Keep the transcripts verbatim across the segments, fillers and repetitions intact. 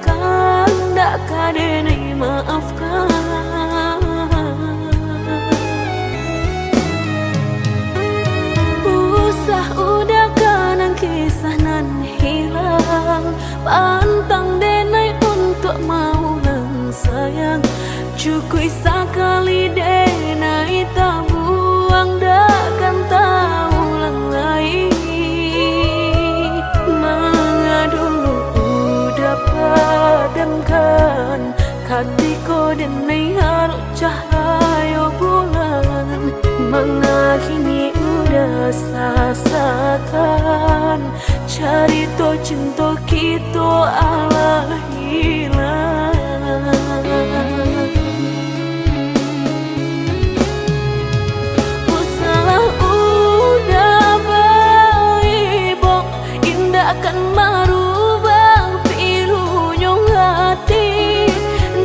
Kandak ka denai maafkan. Usah udakan kisah nan hilang, pantang denai untuak maulang sayang. Cukuik sakali denai tabuang, dak kan taulang lai. Manga dulu udah padamkan, katiko denai arok cahayo bulan. Manga kini udah sasakan, carito cinto kito alah hilang. Usahlah udah baibok, indak kan marubah pilunyo hati.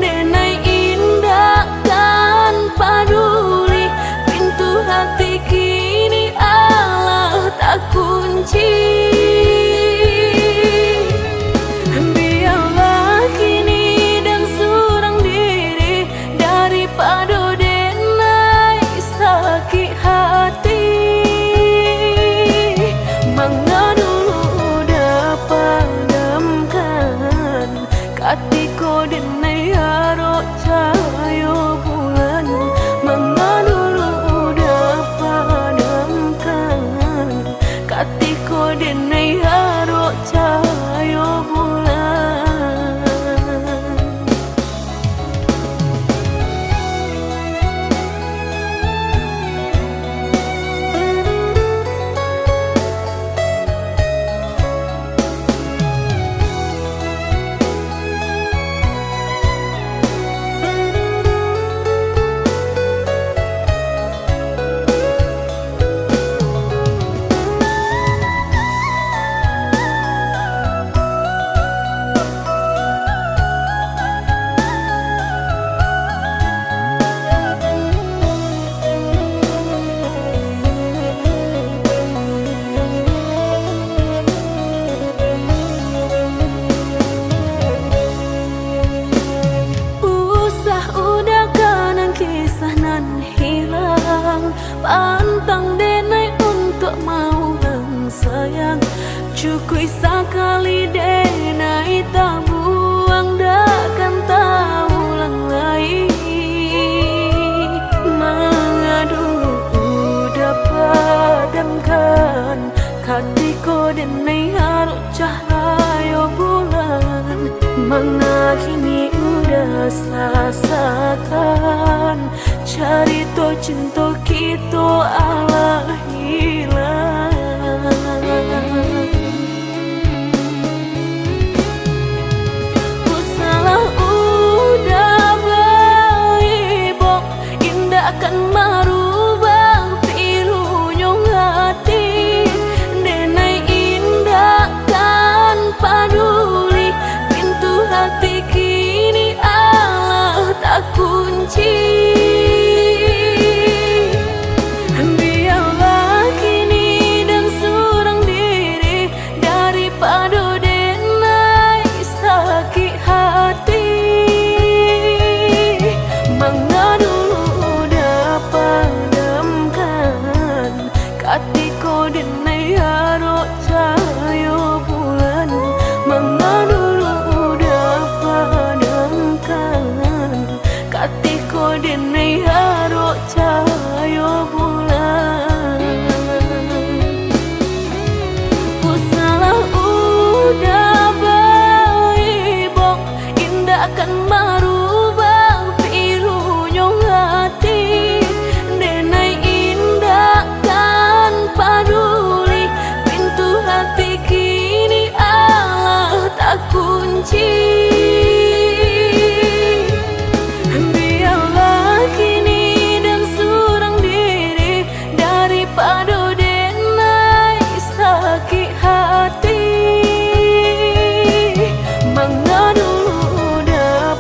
Denai indak kan paduli, pintu hati kini alah takunci. Biarlah kini den surang diri, daripado denai sakik hati. Manga dulu udah padamkan, katiko denai arok cahayo bulan. Manga dulu udah padamkan, katiko denai arok cahayo bulan. Usah udakan kisah nan hilang, pantang denai untuak maulang sayang. Cukuik sakali denai tabuang, dak kan taulang lai. Manga dulu udah padamkan, katiko denai arok cahayo bulan. Manga kini udah sasakan, carito cinto kito alah hilang. Usahlah udah baibok, indak kan marubah pilunyo hati. Denai indak kan paduli, pintu hati kini alah takunci. Biarlah kini den surang diri, daripado denai sakik hati. Manga dulu udah padamkan, katiko denai arok cahayo bulan. Manga dulu udah padamkan, katiko denai arok cahayo bulan. Usahlah udah baibok, indak kan marubah pilunyo hati. Denai indak kan paduli, pintu hati kini alah takunci. Biarlah kini den surang diri, daripado denai sakik hati. Manga dulu udah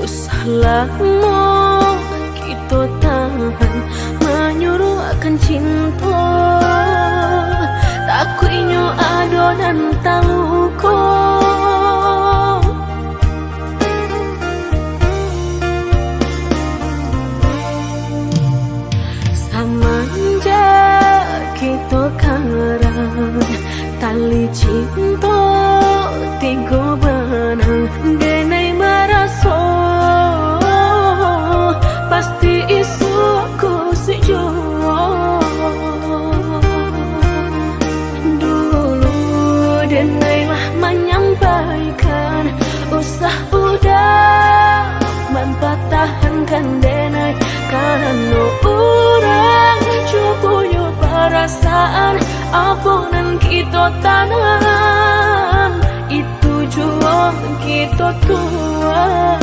Usah lamo kito tahan, manyuruahkan cinto, takuik inyo ado nan taluko. Samanjak kito karang, tali cinto tigo banang, denai maraso pasti isuak ko sujuak. Dulu denai lah manyampaikan, usah udah mampatahankan denai, karano urang juo punyo parasaan, apo nan kito tanam, itu juo kito tuai.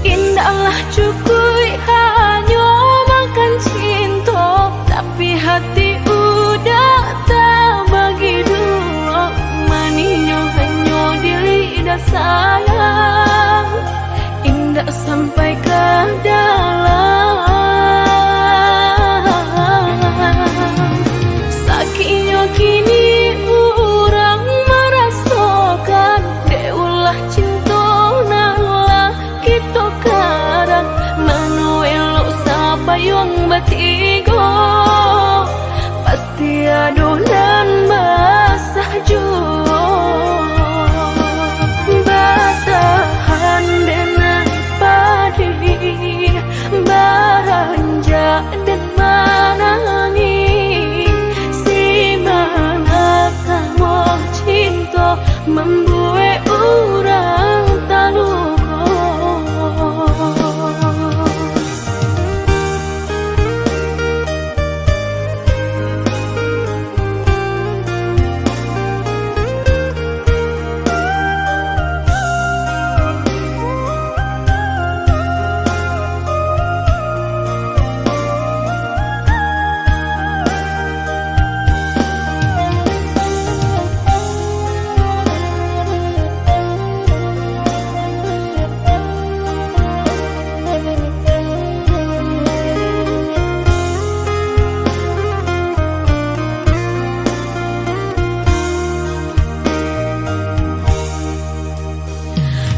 Indaklah cukuik hanyo makan cinto, tapi hati udah tabagi duo. Maninyo hanyo di lidah sayang, indak sampai ka dalam. Sakiknyo kini urang marasokan, dek ulah cinto nan lah kito karang. Mano elok sapayuang batigo, pasti ado nan basah juo. Batahan denai padih, baranjak den manangih. Siman akan buah cinto, mambuek urang taluko.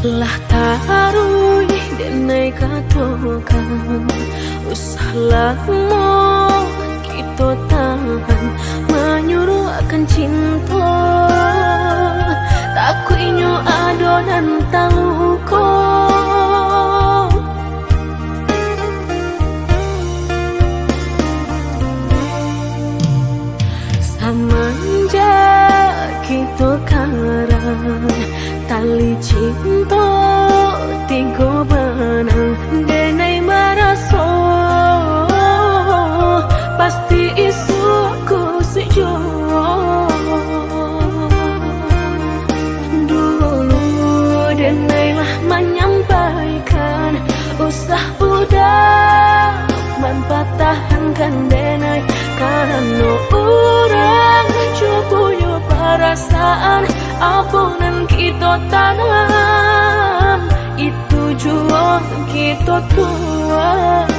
Lah taruih denai katokan, usah lamo kito tahan, manyuruahkan cinto, takuik inyo ado nan taluko. Samanjak kito karang, tali cinto tigo banang, denai maraso pasti isuak ko sujuak. Dulu denai lah manyampaikan, usah udah mampatahankan denai, karano urang jo punyo parasaan, apo nan kito tanam, itu juo kito tuai.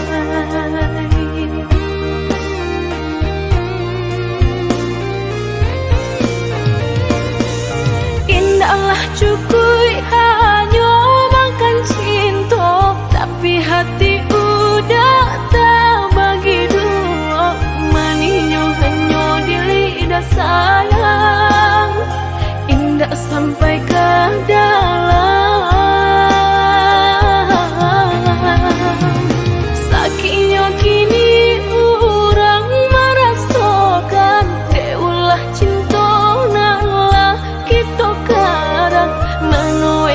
Indaklah cukuik hanyo makan cinto, tapi hati udah tabagi duo. Maninyo hanyo di lidah sayang, indak sampai ka dalam. Sakiknyo kini urang marasokan, dek ulah cinto nan lah kito karang. Mano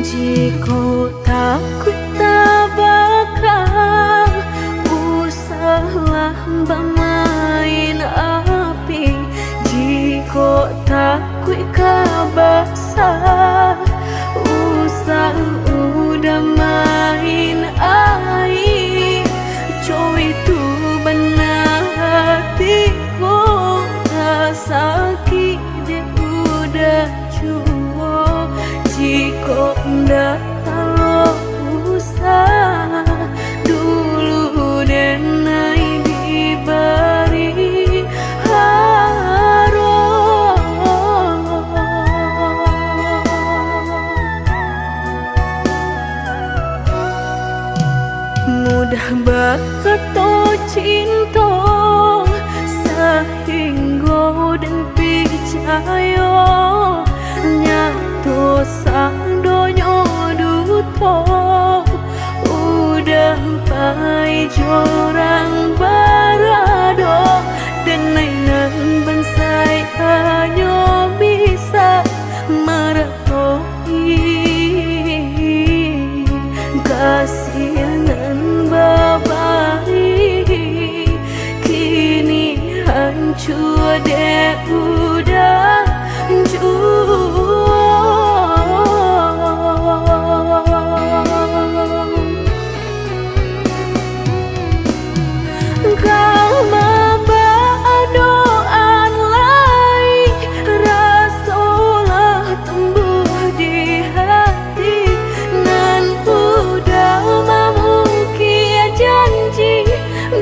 Jikok takuik tabaka, usahlah bamain api. Jikok takuik ka basa, usah udah main aia. Cowok itu bana hati ko, ka sakik dek udah juo. Jikok ndak talok usah, dulu denai dibari haro. Mudah bakato cinto, sahinggo den picayo, nyato sadonyo duto. Udah pai jorang barado, denai nan bansaik hanyo bisa mara- -tohi kasih nan babari, kini hancua dek udah juo. Ka mambaadoan lai, raso lah tumbuah di hati, nan udah mamungkia janji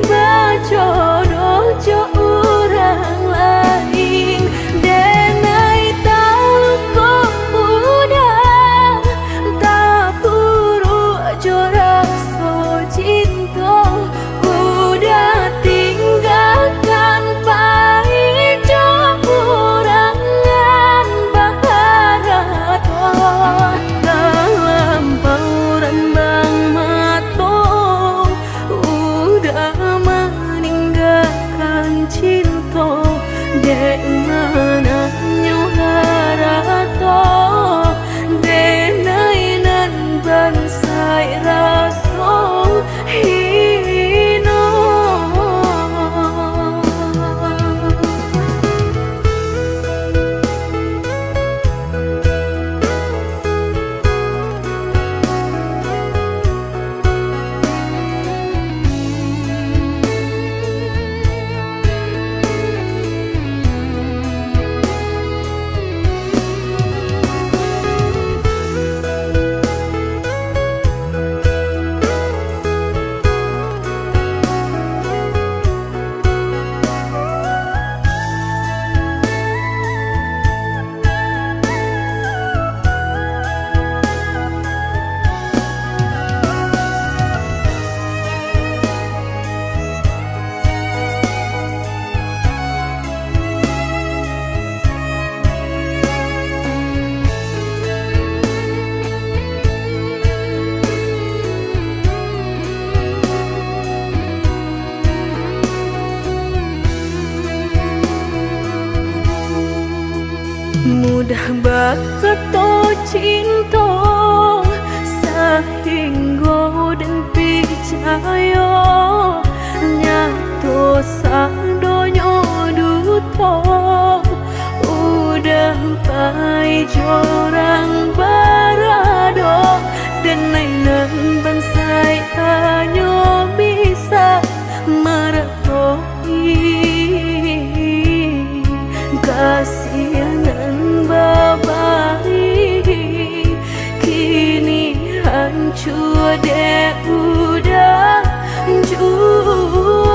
bajodoh jo urang lain. Denai taluko udah, tapuruak jo raso cinto, udah tinggakan pai jo urang nan baharato. Talampau rambang mato, udah maninggakan cinto, dek mananyo harato, denai nan bansaik raso hino. Mudah bakato cinto, sahinggo den picayo, nyato sadonyo duto. Udah pai jorang barado, denai nan bansaik hanyo bisa mara- -tohi kasih nan babari, kini hancua dek udah juo.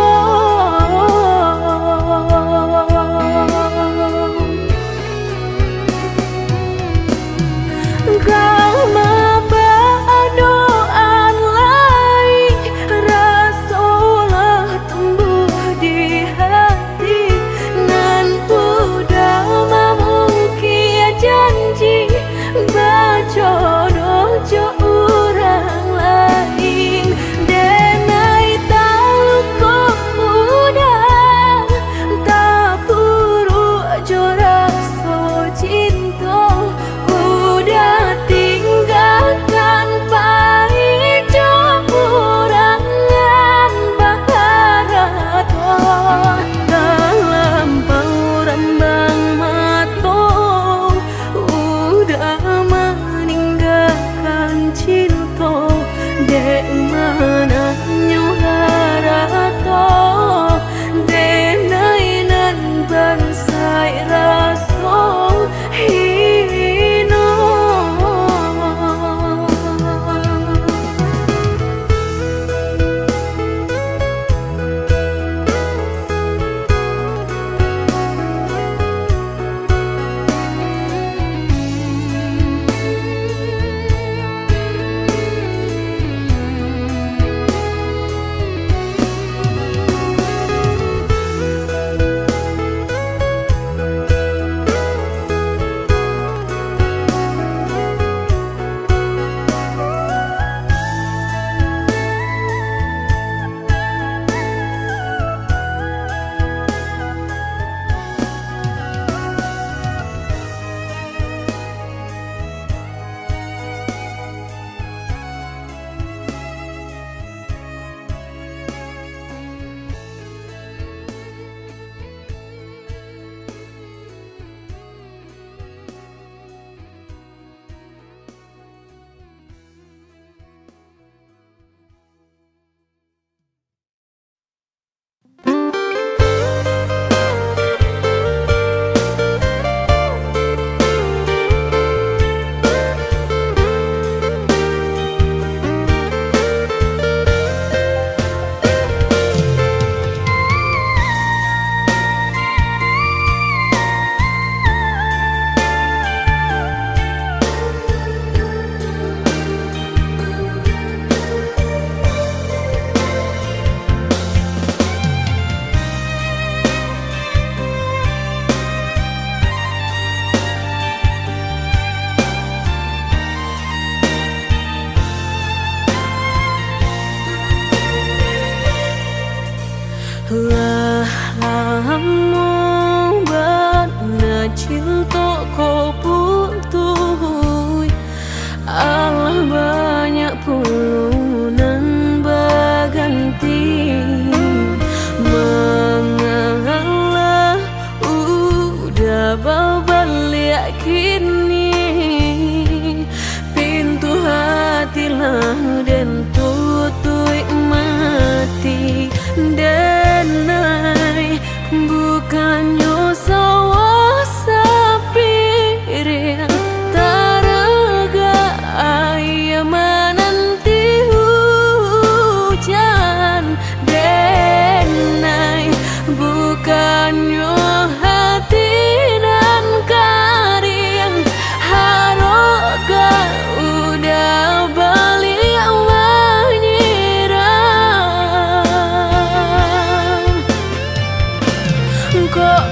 Kini pintu hati lah den tutuik mati, denai. Bukannyo sawah sapiring, taragak aia mananti hujan, denai. Bukannyo hati nan kariang, harok ka udah baliak manyiram. Kok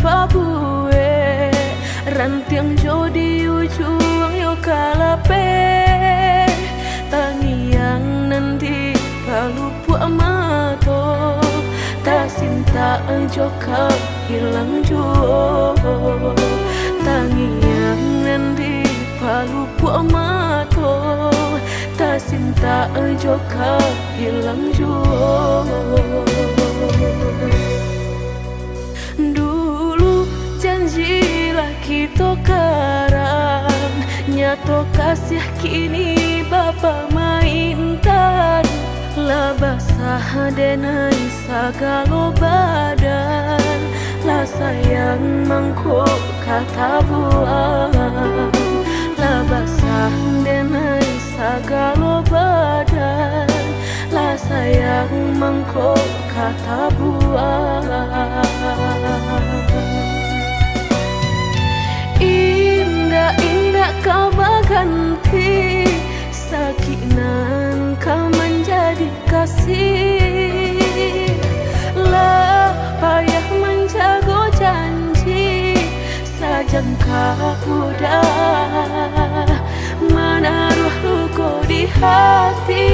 pabuek, rantiang jo di ujuang yo kalapeh, tangiang nan di palupuak mato, tasintak jo ka ilang juo, tangiang nan di palupuak mato, tasintak jo ka ilang juo. Dulu janji lah kito karang, nyato kasiah kini bapamaintan. Lah basah denai sagalo badan, lah sayang mangko ka tabuang. Lah basah denai sagalo badan, lah sayang mangko ka tabuang. Indak-indak ka baganti, sakik nan ka manjadi kasih. Lah payah manjago janji, sajangka udah manaruah luko di hati.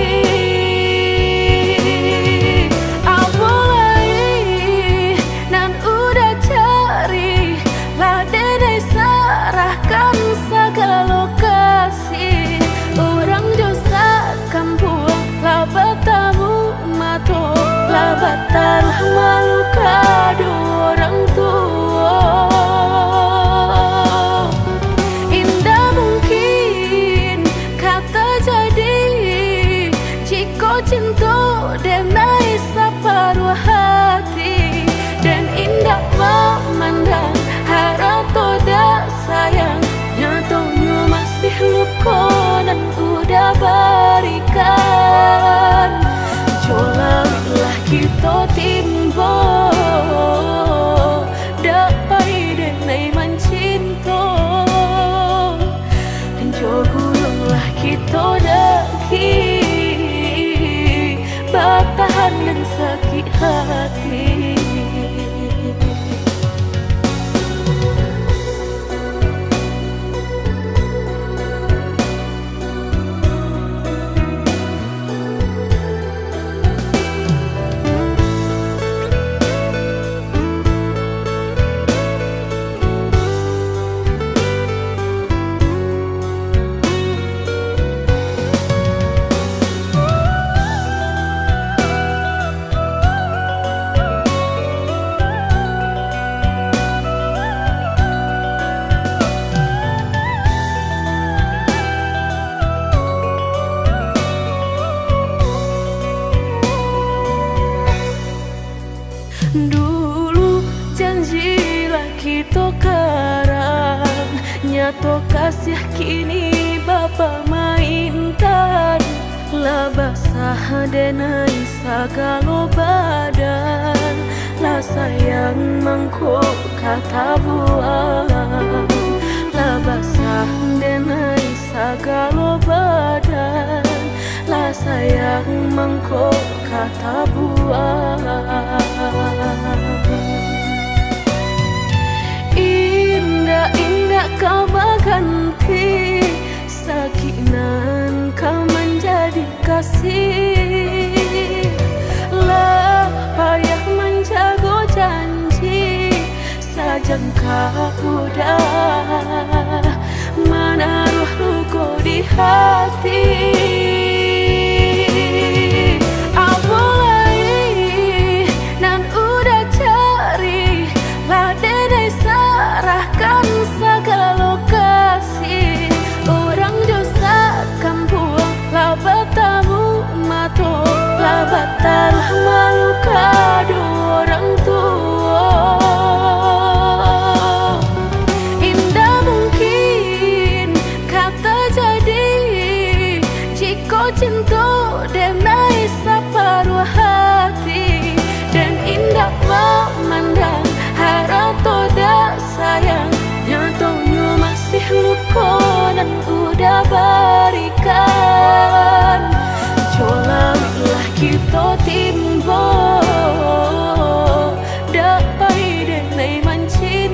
Apo lai nan udah cari, lah denai sarahkan sagalo kasih. Urang jo sakampuang lah batamu mato, lah bataruah malu ka duo urang tuo. Indak mungkin ka tajadi, jikok cinto denai saparuah hati, den indak mamandang harato dak sayang, nyatonyo masih luko nan udah barikan. Jo lawiklah kito timbo, dak pai denai mancinto. Jo gulunglah kito daki, batahan nan sakik hati. Dulu janji lah kito karang, nyato kasiah kini bapamaintan. Lah basah denai sagalo badan, lah sayang mangko ka tabuang. Lah basah denai sagalo badan, lah sayang mangko ka tabuang. Indak-indak ka baganti, sakik nan ka manjadi kasih. Lah payah manjago janji, sajangka udah manaruah luko di hati. Apo lai nan udah cari, lah denai sarahkan sagalo kasih. Urang jo sakampuang lah batamu mato, lah bataruah malu ka duo urang tuo. Indak mungkin ka tajadi, jikok cinto denai saparuah hati, den indak mamandang harato dak sayang, nyatonyo masih luko nan udah barikan. Jo lawiklah kito timbo, dak pai denai manci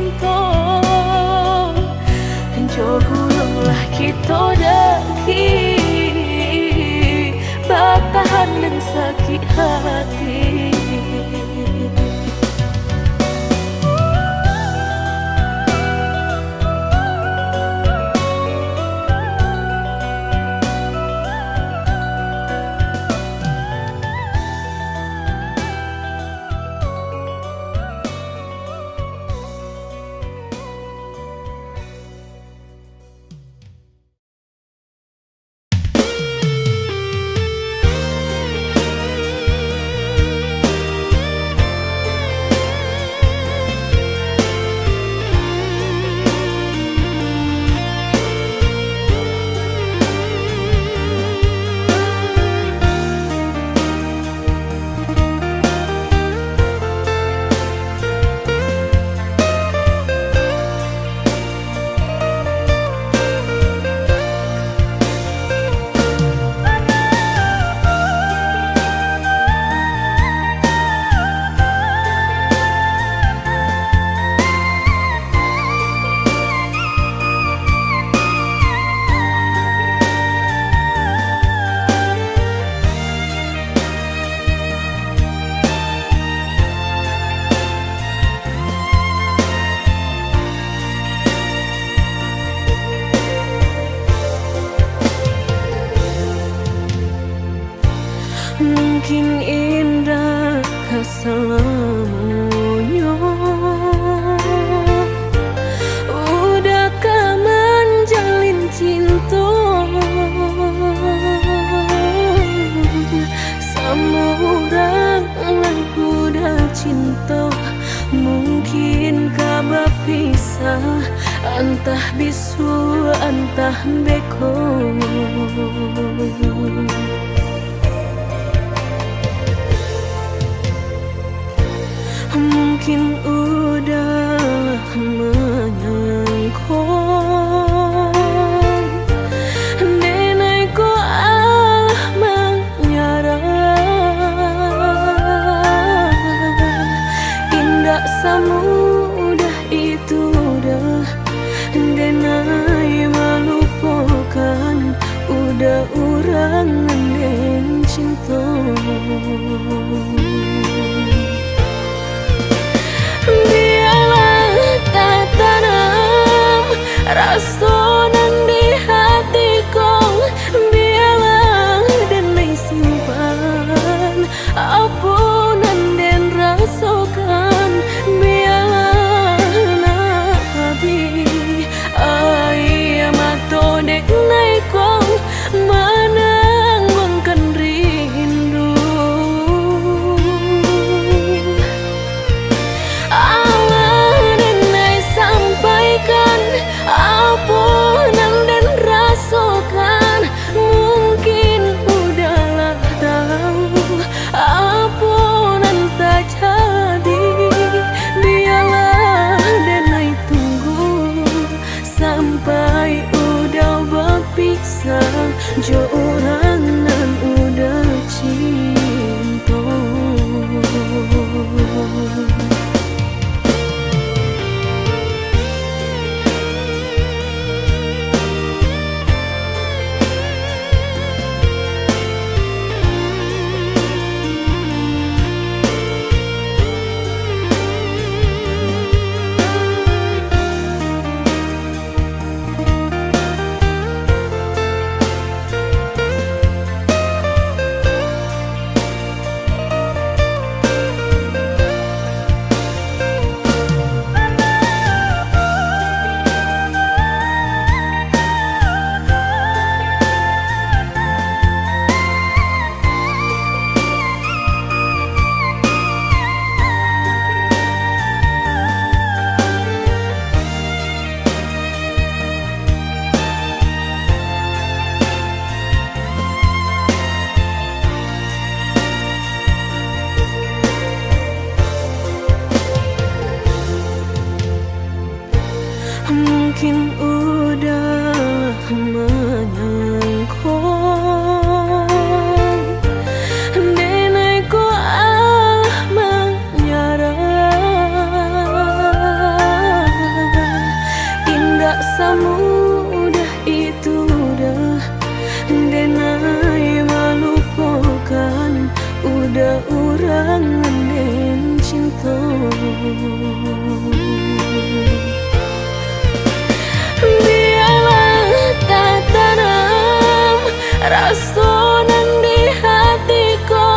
Mungkin indak ka salamonyo udah ka manjalin cinto samo urang nan udah cinto. Mungkin ka bapisah, antah bisuak, antah beko. Mungkin udah manyangko, denai ko alah manyarah. Indak samudah itu doh, denai malupokan udah urang nan den cinto. Bialah tatanam raso nan di hati ko, bialah denai simpan apo nan den rasokan, bialah nak abih aia mato denai ko manangguangkan rindu. Alah denai sampaikan apo nan den rasokan, mungkin udahlah tahu apo nan tajadi. Bialah denai tunggu sampai udah bapisah jo urang nan udah cinto. Mungkin udah manyangko, denai ko alah manyarah. Indak samudah itu doh, denai malupokan udah urang nan den cinto. Bialah tatanam raso nan di hati ko,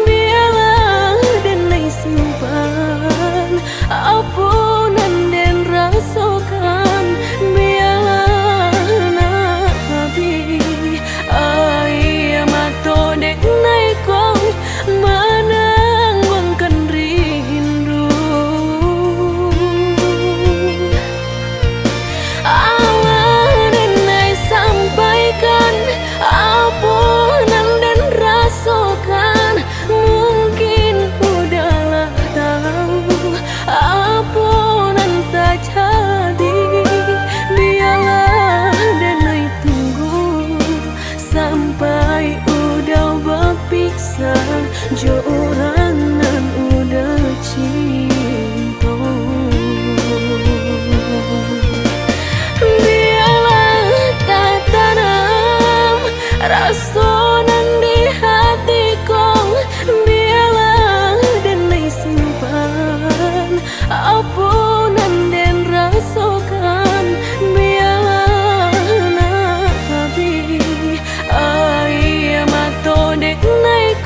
bialah denai simpan apo nan den rasokan, bialah nak abih aia mato denai ko manangguangkan rindu. Alah denai sampaikan apo nan den rasokan, mungkin udahlah tahu apo nan tajadi. Bialah denai tunggu sampai udah bapisah jo urang nan udah cinto. Bialah tatanam raso nan di hati ko, bialah denai simpan apo nan den rasokan, bialah nak abih aia mato denai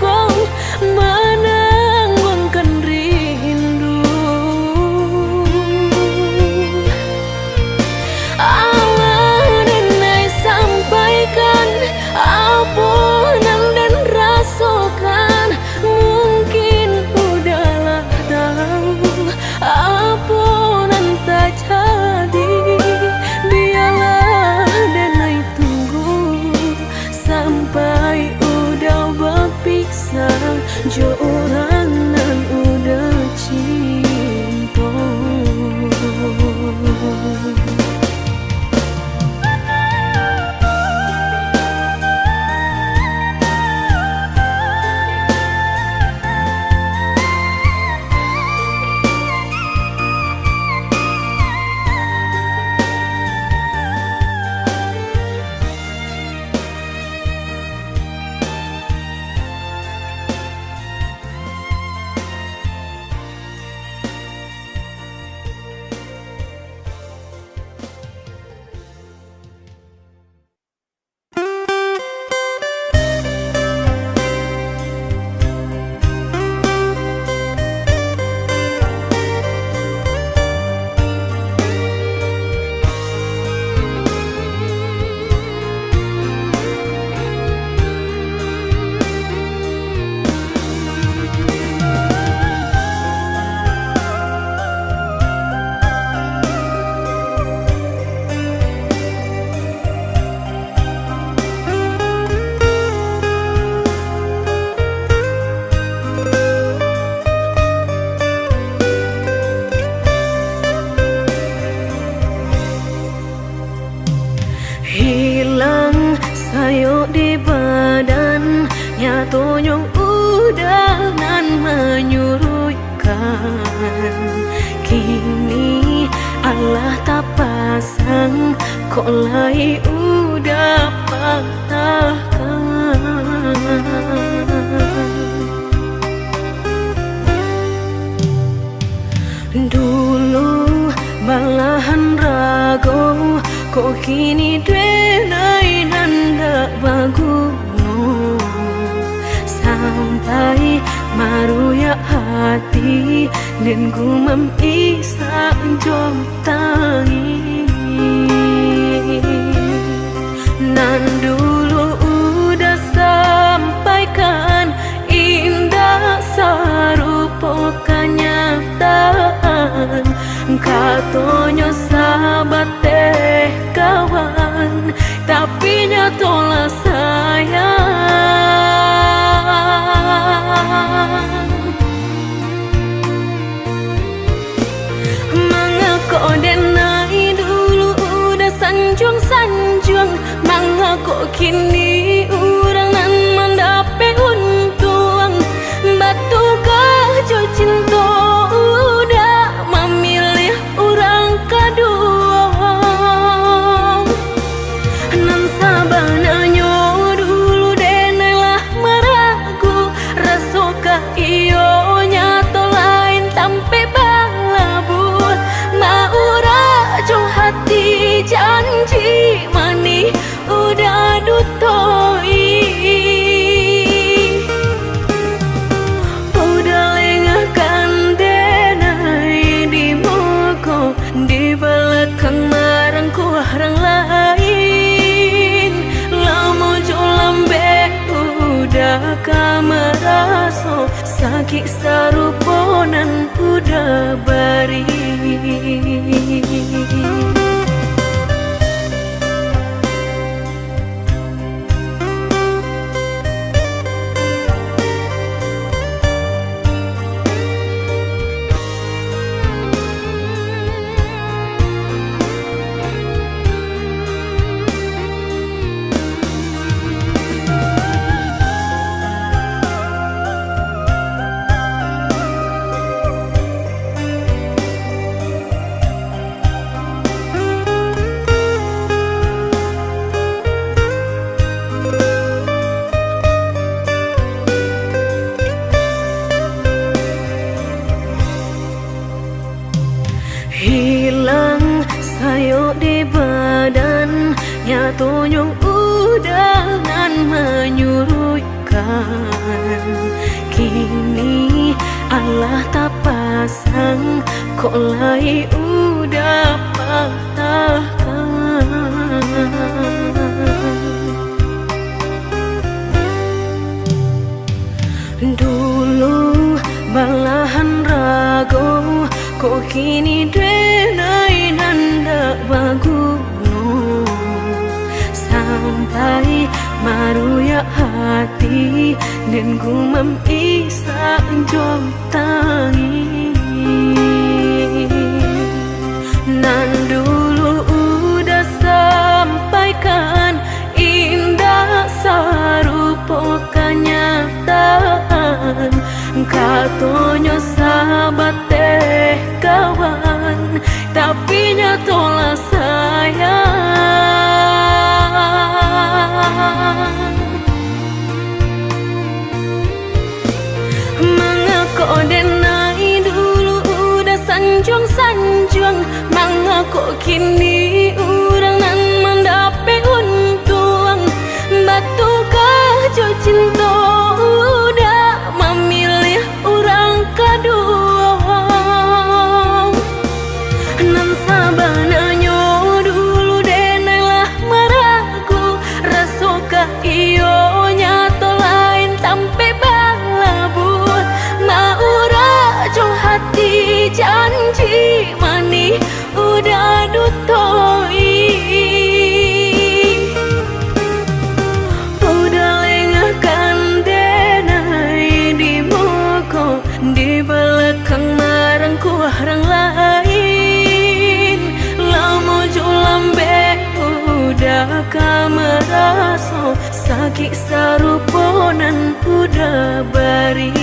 jo urang nan udah cinto. Hilang sayok di badan, nyatonyo udah nan manyuruikkan. Kini alah tapasang, kok lai udah patahkan. Dulu balahan rago, kok kini denai nan dak baguno. Sampai maruyak hati, den gumam isak jo tangis. Nan dulu udah sampaikan, indak sarupo kanyataan. Katonyo sabateh kawan, tapi nyatolah sayang. Mangako denai dulu udah sanjuang-sanjuang? Mangako kini urang nan mandapek untuang? Batukah jo cinto, udah mamiliah urang kaduo. Nan sabananyo dulu denai lah maragu, rasokah iyo nyato lain tampek balabuah. Maurak jo hati janji manih udah dutoi. Udah lengahkan denai di muko, di balakang marangkuah rang lain. Lamo jo lambek udah ka maraso, sakik sarupo nan udah bari. Hilang sayok di badan, nyatonyo udah nan manyuruikkan. Kini alah tapas- sang, kok lai udah patahkan. Dulu balahan rago, kok kini denai nan dak baguno. Sampai maruyak hati, den gumam is- jo tangih. Nan dulu Uda sampaikan, indak sarupo kanyataan. Katonyo sabateh kawan, tapi nyatolah sayang. Mangako denai dulu Uda sanjuang-sanjuang? Mangako kini urang nan mandapek untuang? Batukah jo cinto Uda mamiliah urang kaduo? Nan sabananyo dulu denai lah maragu, rasokah iyo nyato lain tampek balabuah? Maurak jo hati janji manih Uda dutoi. Uda lengahkan denai di muko, di balakang marangkuah rang lain. Lamo jo lambek Uda ka maraso sakik sarupo nan Uda bari.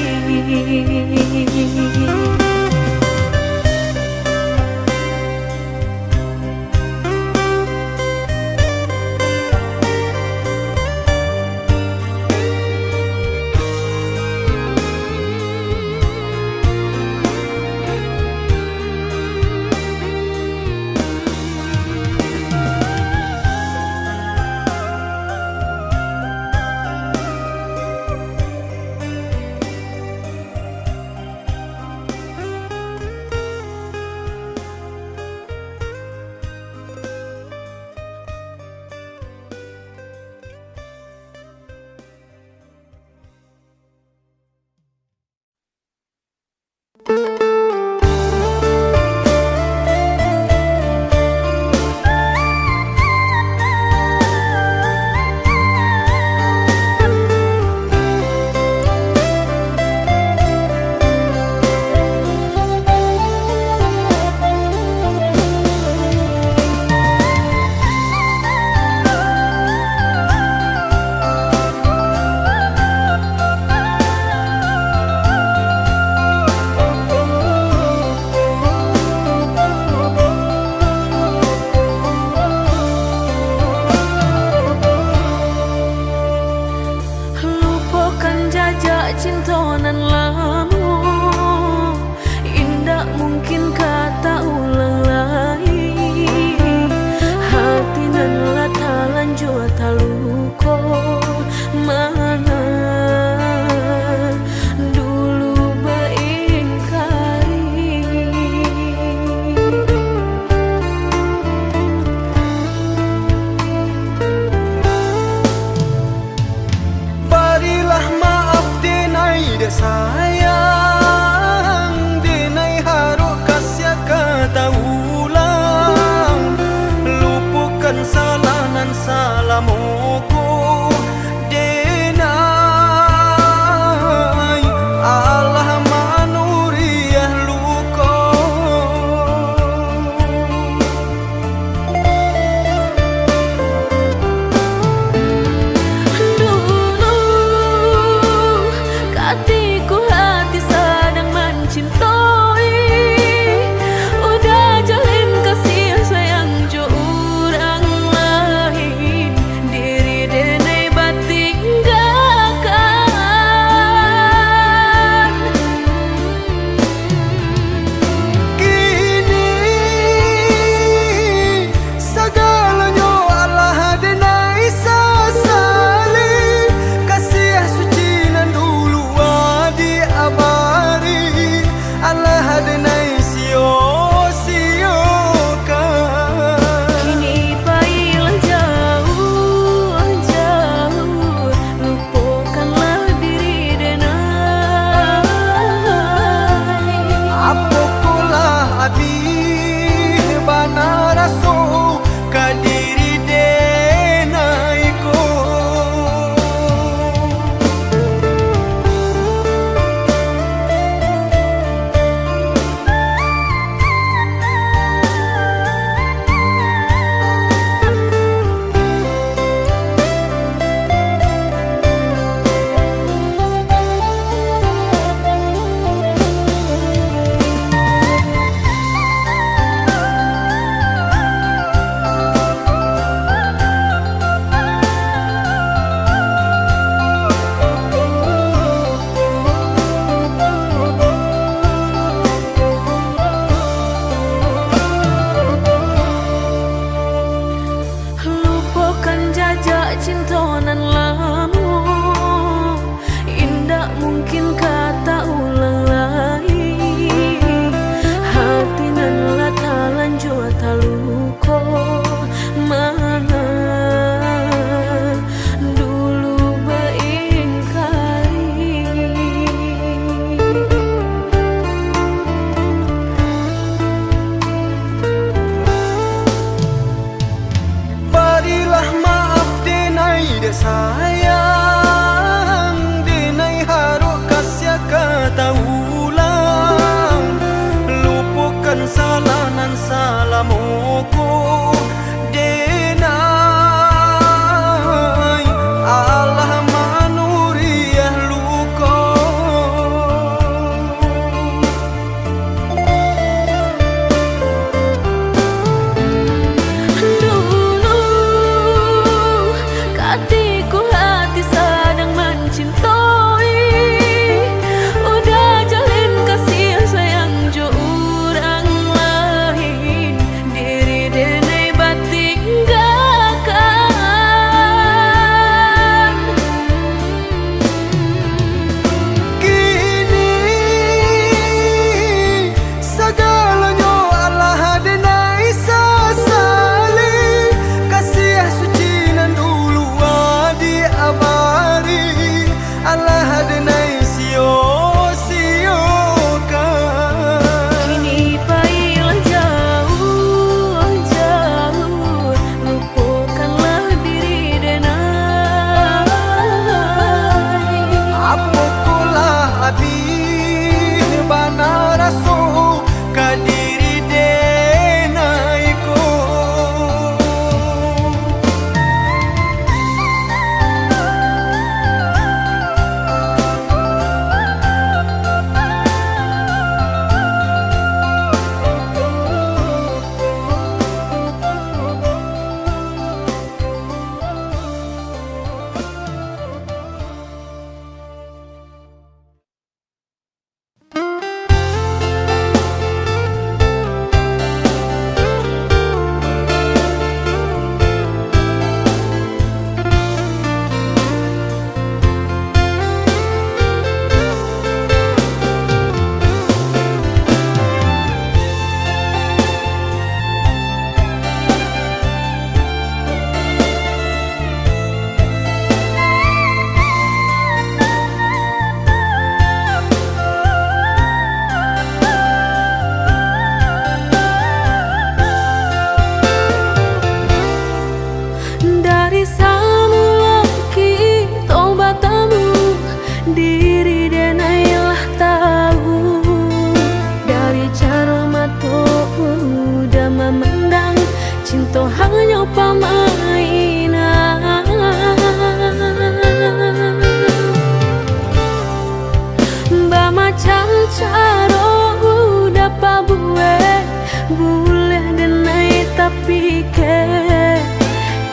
Macam caro uda pabuek, buliah denai tapikek.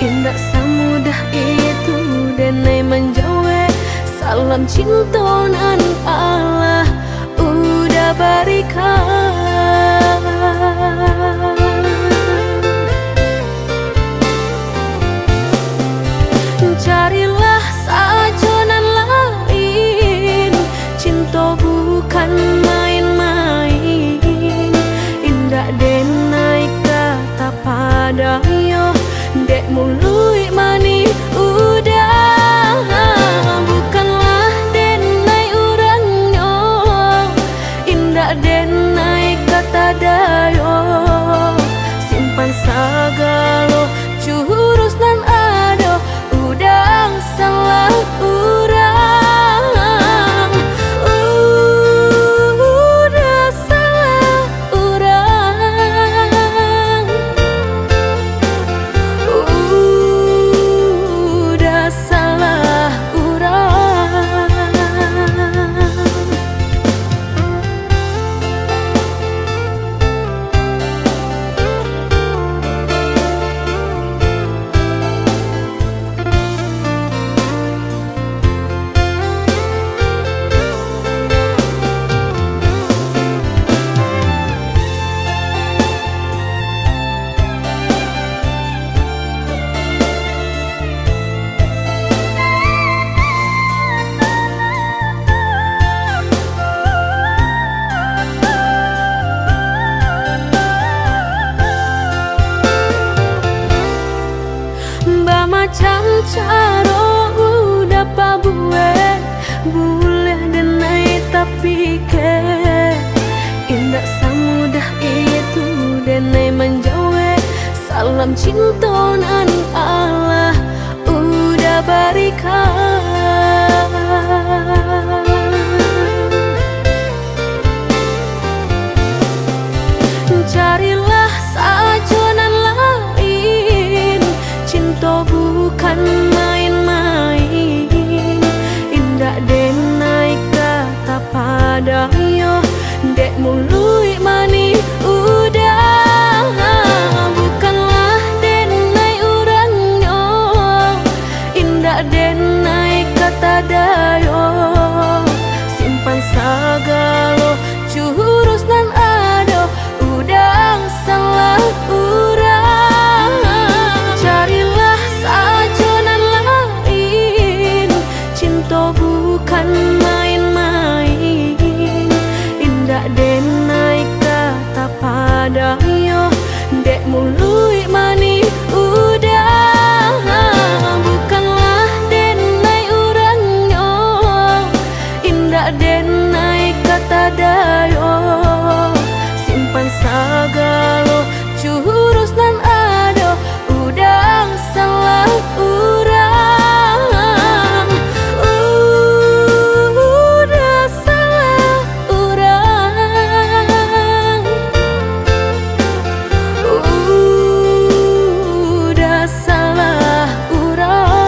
Indak samudah itu denai manjawek salam cinto nan alah uda barikan. Carilah sajo nan lain, cinto bukan main-main. Indak denai ka tapadayo dek muluik manih uda. Bukanlah denai urangnyo, indak denai ka tadayo. Simpan sagalo jurus nan ado, uda salah urang, uda salah urang, uda salah urang. Bamacam caro uda pabuek, buliah denai tapikek. Indak samudah itu denai manjawek salam cinto nan alah uda barikan. Carilah sajo nan lain, cinto bukan main-main. Indak denai ka tapadayo dek muluik manih uda. Bukanlah denai urangnyo, indak denai ka tadayo. Simpan sagalo jurus nan ado, uda salah urang. Carilah sajo nan lain, cinto bukan main-main. Indak denai ka tapadayo dek muluik manih uda. Bukanlah denai urangnyo, indak denai ka tadayo. Simpan sagalo jurus nan ado, uda salah urang, uda salah urang, uda salah urang.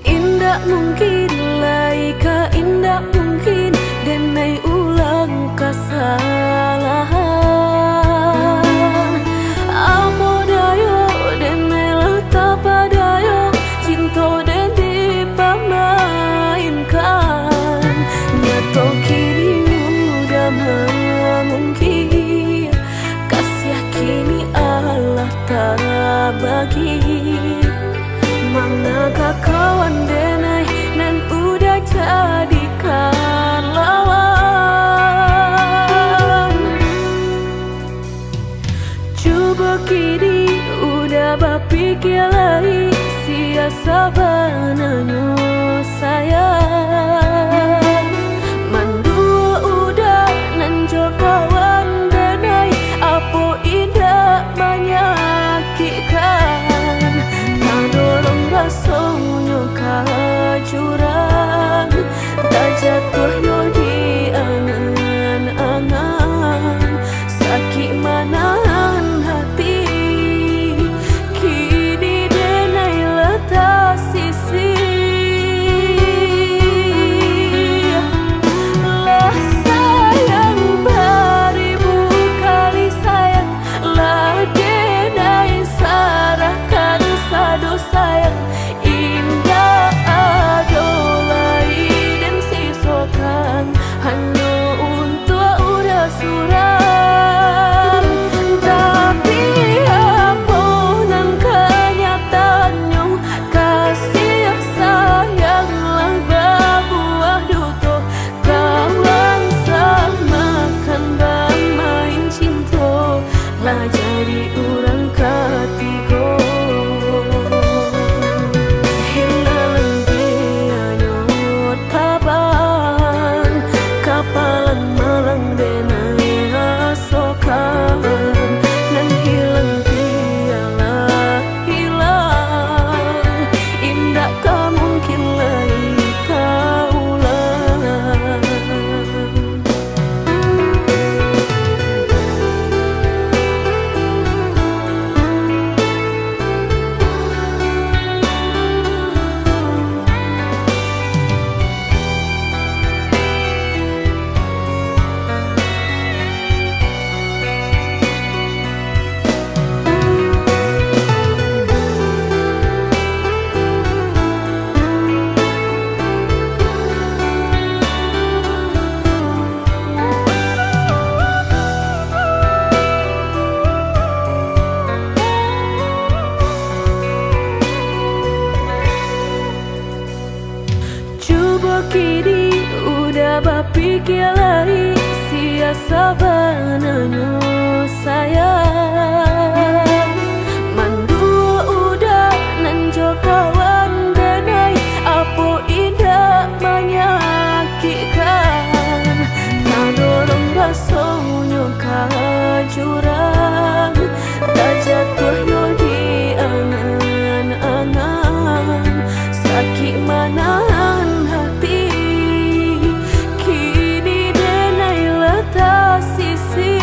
Indak mungkin lai ka, indak mungkin denai ulang kasalahan. Apo dayo denai lagi. Manga ka kawan denai nan udah jadikan lawan. Cubo kini udah bapikia lai, sia sabananyo sayang. Manduo udah nan jo kawan denai, apo indak manyakikkan? Tadorong rasonyo ka jurang, tajatuah yo di angan-angan. Sakik manahan hati, kini denai lah tasisih. Lah sayang baribu kali sayang, lah denai sarahkan sado sayang. Indak ado lai den sisokan, hanyo untuak udah surang. Tapi, apo nan kanyataannyo, kasih sayang lah babuah duto. Kawan samakan bamain cinto, lah jadi urang katigo. Hilang pianyo tabang, kapalan malang denai rasokan. Nan hilang pialah hilang, indak ka mungkin lai taulang. Cubo kini udah bapikia lai, sia sabananyo sayang. Manduo udah nan jo kawan denai, apo indak manyakikkan? Tadorong rasonyo ka jurang, tajatuah yo di angan-angan. Sakik manahan hati, kini denai lah tasisih.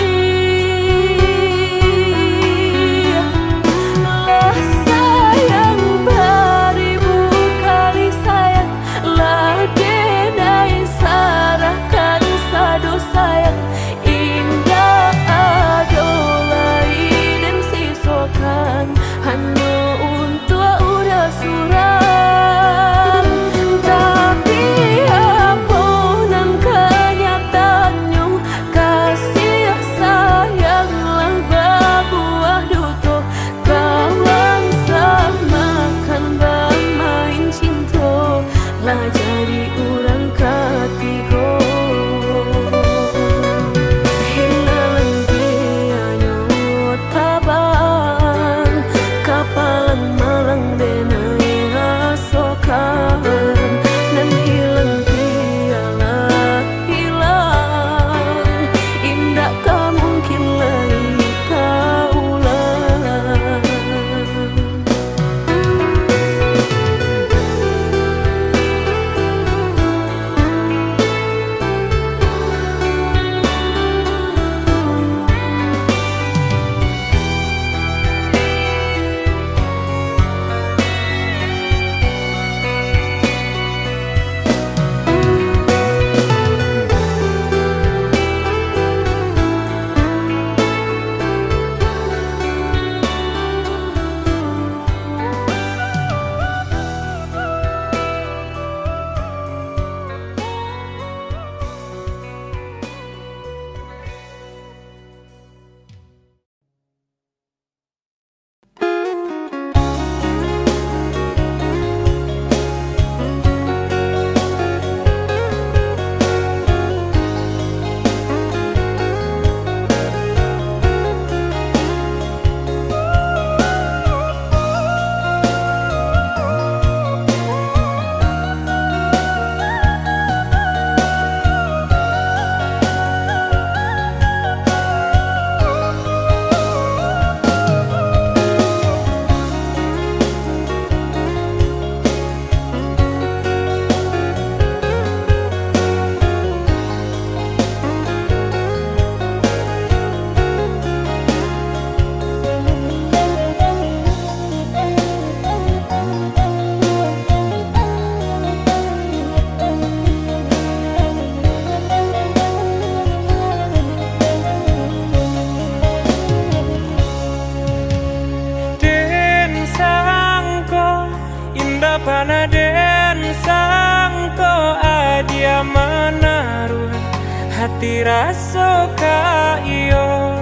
Raso ka iyo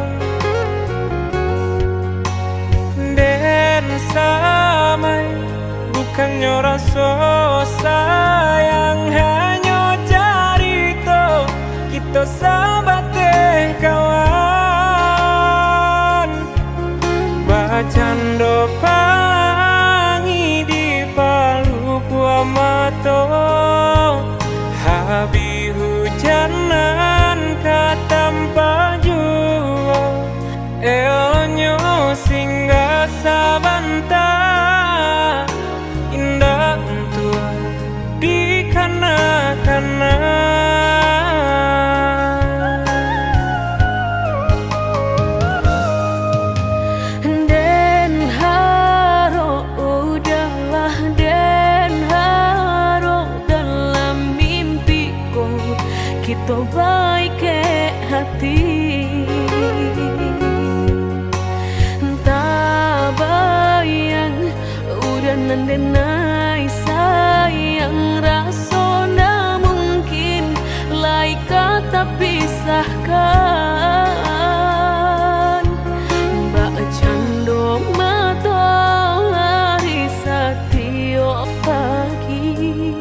den samai, bukannyo raso sayang, hanyo carito kito sabateh kawan. Bacando palangi di palupuah mato, habih hujan nan ka tampak juo. Eloknyo singgah sabanta, indak untuak dikana-kana. Den harok, udahlah, den harok, dalam mimpi ko kito baikek hati. Tabayang, udah nan denai sayang, raso ndak mungkin lai ka tapisahkan. Bacando matoari satiok pagi,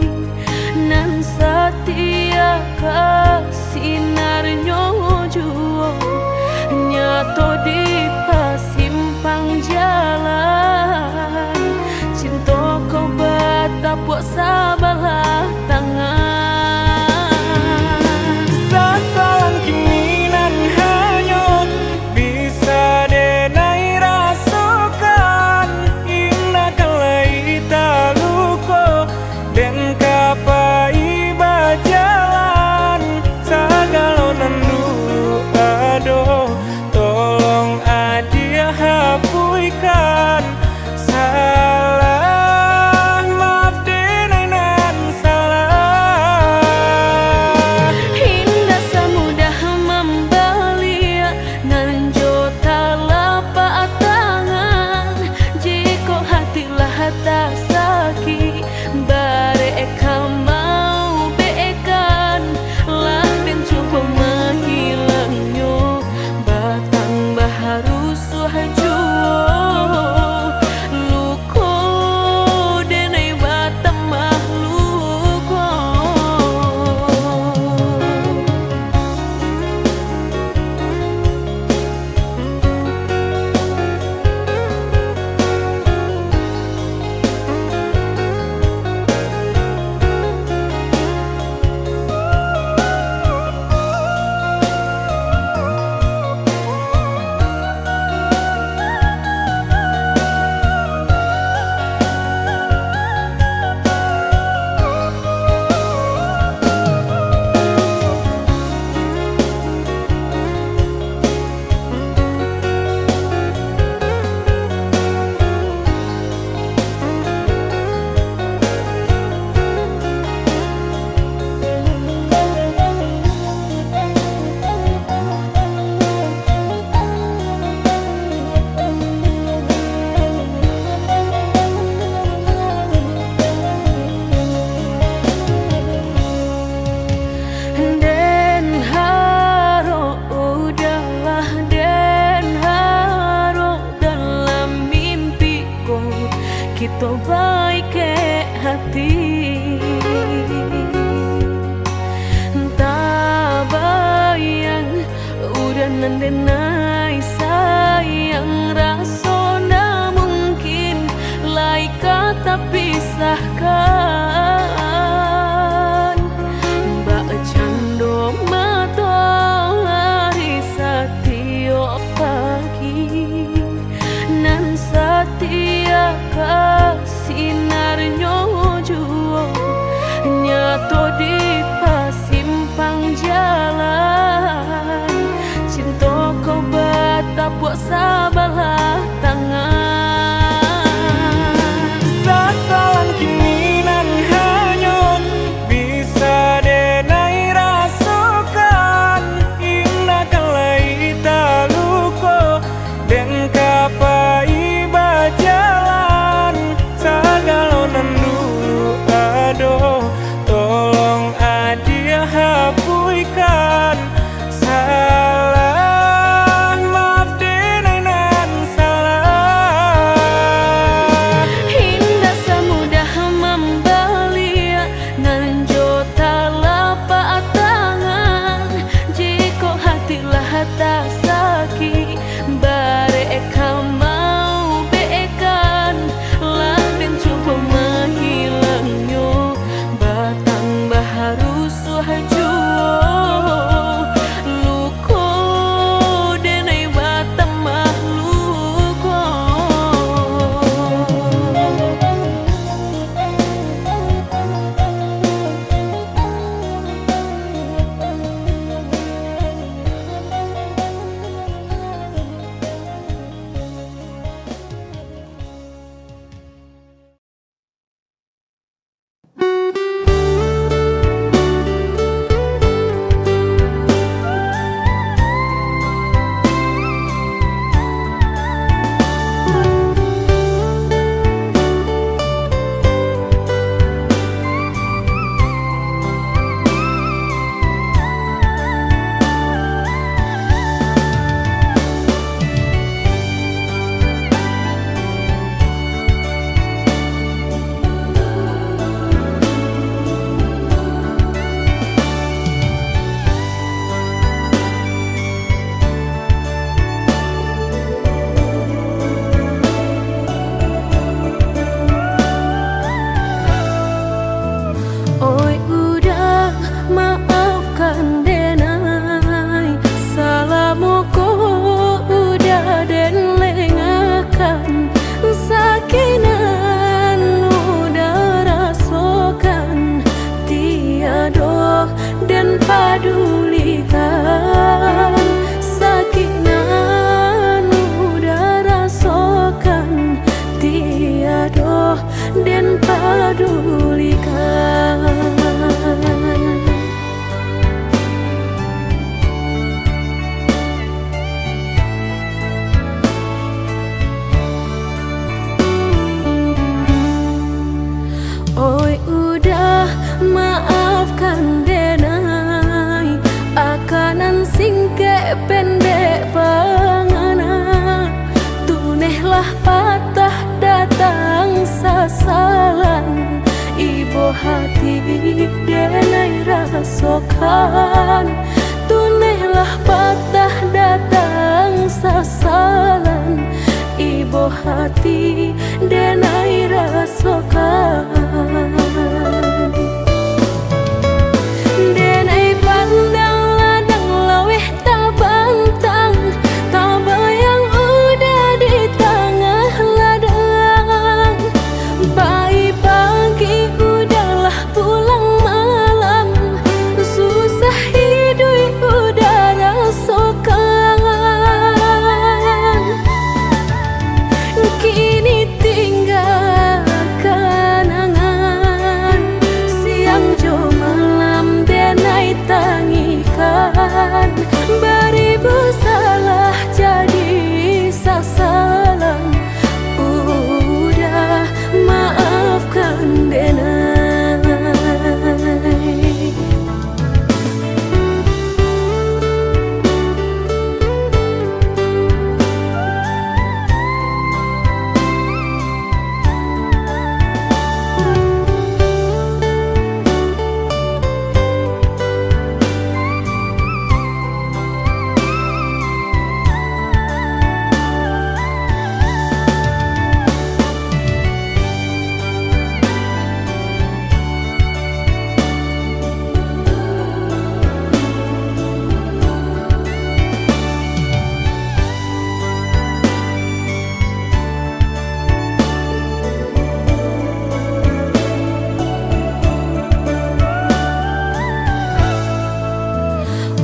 nan satia ka sinarnyo juo, nyato di pasimpang jalan. Cinto ko batapuak sabalah tangan. Sasalang kini nan hanyut, bisa denai rasokan, indak ka lai taluko, den ka pai bajalan, sagalo nan dulu ado, tolong adiak hapuihkan. Salah, maaf denai nan salah. Indak samudah mambaliak nan jo talapak tangan. Jikok hati lah tasakik, barek ka maubekkan, lah den cubo mahilangnyo, batambah rusuah juo, luko denai batambah luko. Den harok, udahlah, den harok, dalam mimpi ko kito baikek hati. Tabayang, udah nan denai sayang, raso ndak mungkin lai ka tapisahkan. Bak cando matoari satiok pagi, nan satia ka sinarnyo juo, nyato di pasimpang jalan, cinto ko batapuak sabalah tangan. Sasalang kini nan hanyut, bisa denai rasokan, indak ka lai taluko, den ka pai bajalan, sagalo nan dulu ado, tolong adiak hapuihkan. den padulikan. Oi udah, maafkan denai, akanan singkek pendek pangana. Tunehlah patah datang sasalan, ibo hati denai rasokan. Tunehlah patah datang sasalan, ibo hati denai rasokan. Denai pandang ladang laweh tabantang, tabayang udah di tangah ladang. Pai pagi udahlah pulang malam, susah iduik udah rasokan. Kini tingga kanangan, siang jo malam denai tangikan. Baribu salah jadi sasalan, udah, maafkan denai.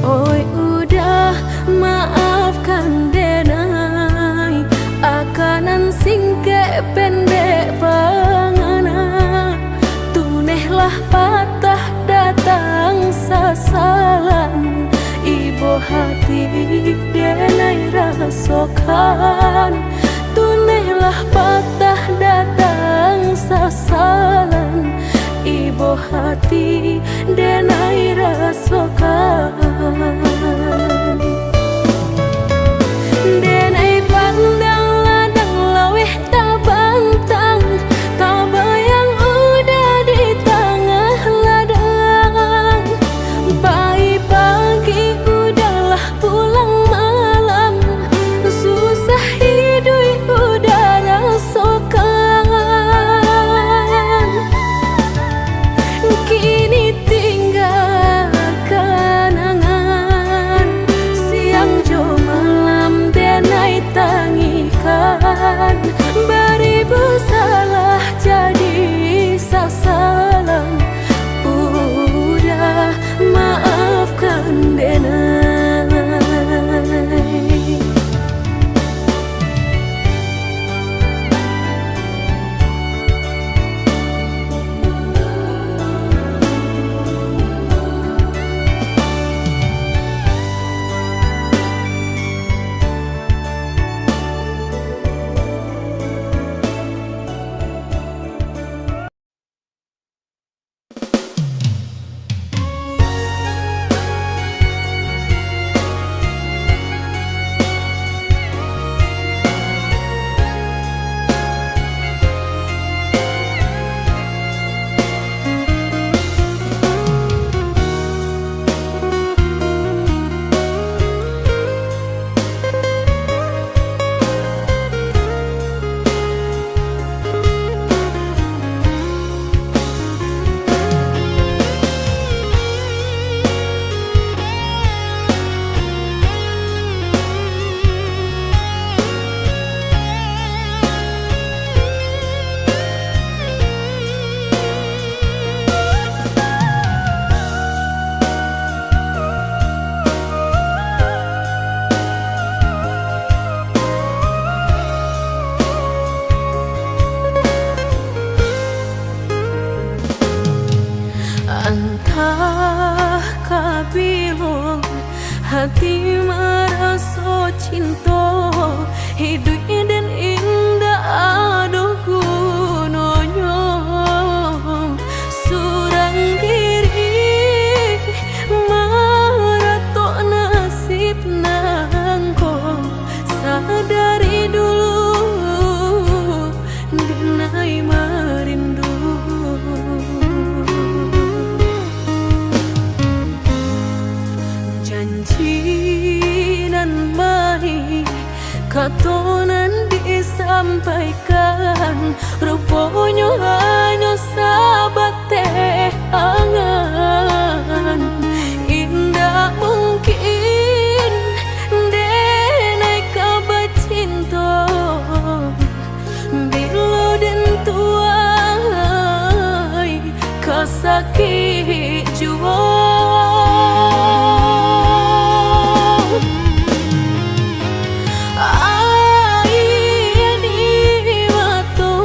Oi udah, maafkan denai, akanan singkek pendek pangana. Tunehlah patah datang sasalan, ibo hati denai rasokan. Tunehlah patah datang sasalan, ibo hati denai rasokan. Denai pandang ladang laweh tabantang, tabayang udah di tangah ladang. Pai pagi udahlah pulang malam, susah iduik udah raso Ati maraso cinto, iduik den indak ado gunonyo. Surang diri maratok nasib nangko, sadari dulu dinai marindu. Janji nan manih, kato nan disampaikan, ruponyo hanyo sabateh angan. Indak mungkin denai ka bacinto, bilo den tuai ka sakik juo. Aia di mato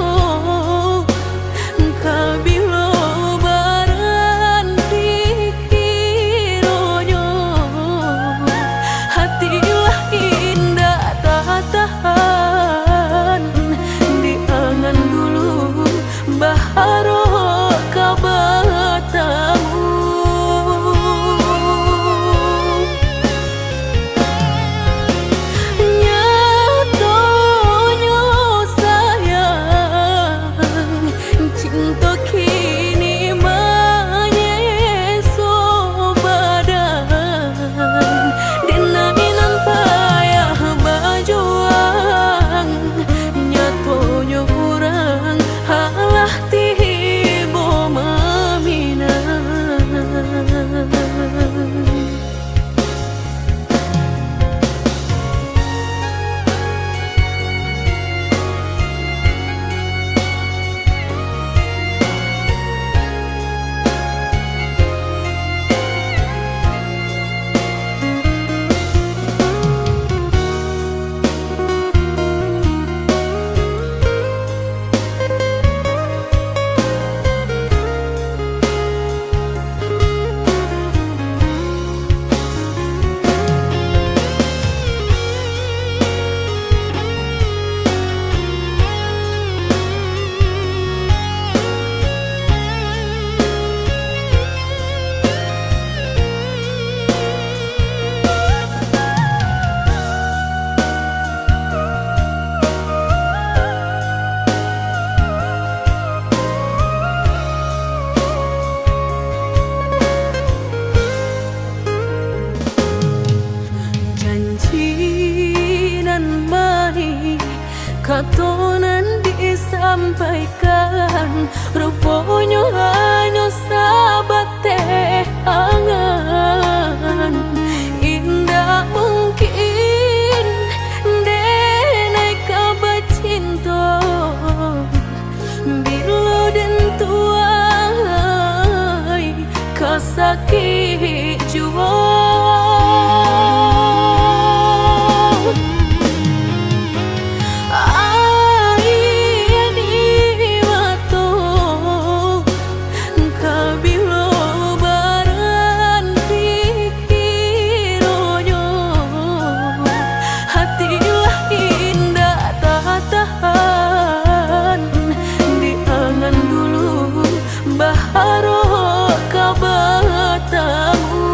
ka bilo baranti kironyo, hati lah indak tatahan di angan dulu, baharok ka batamu. Nyatonyo sayang, cinto kini manyeso badan. Denai nan payah bajuang, nyatonyo urang alah tibo maminang. Janji nan manih, kato nan disampaikan, ruponyo hanyo sabateh angan. Indak mungkin denai ka bacinto, bilo den tuai ka sakik juo. Aia di mato ka bilo baranti kironyo, hati lah indak tatahan di angan dulu, baharok ka batamu.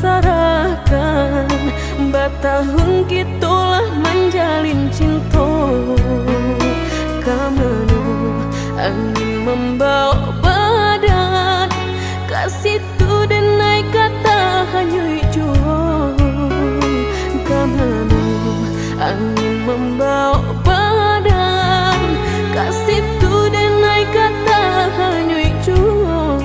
Sarahkan, batahun kito lah manjalin cinto. Ka mano angin mambawok badan, ka situ den ai ka tahanyuik juo. Ka mano angin mambawok badan, ka situ den ai ka tahanyuik juo.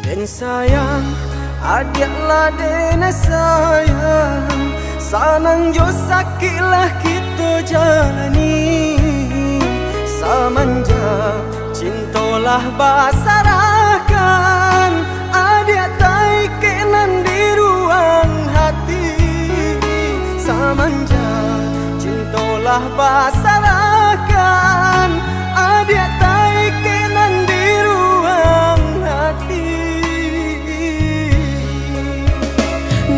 Den sayang, adiak lah den sayang, sanang jo sakik lah kito jalani. Samanjak cinto lah basarahkan, adiak taikek nan di ruang hati. Samanjak cinto lah basarahkan, adiak taikek nan di ruang hati.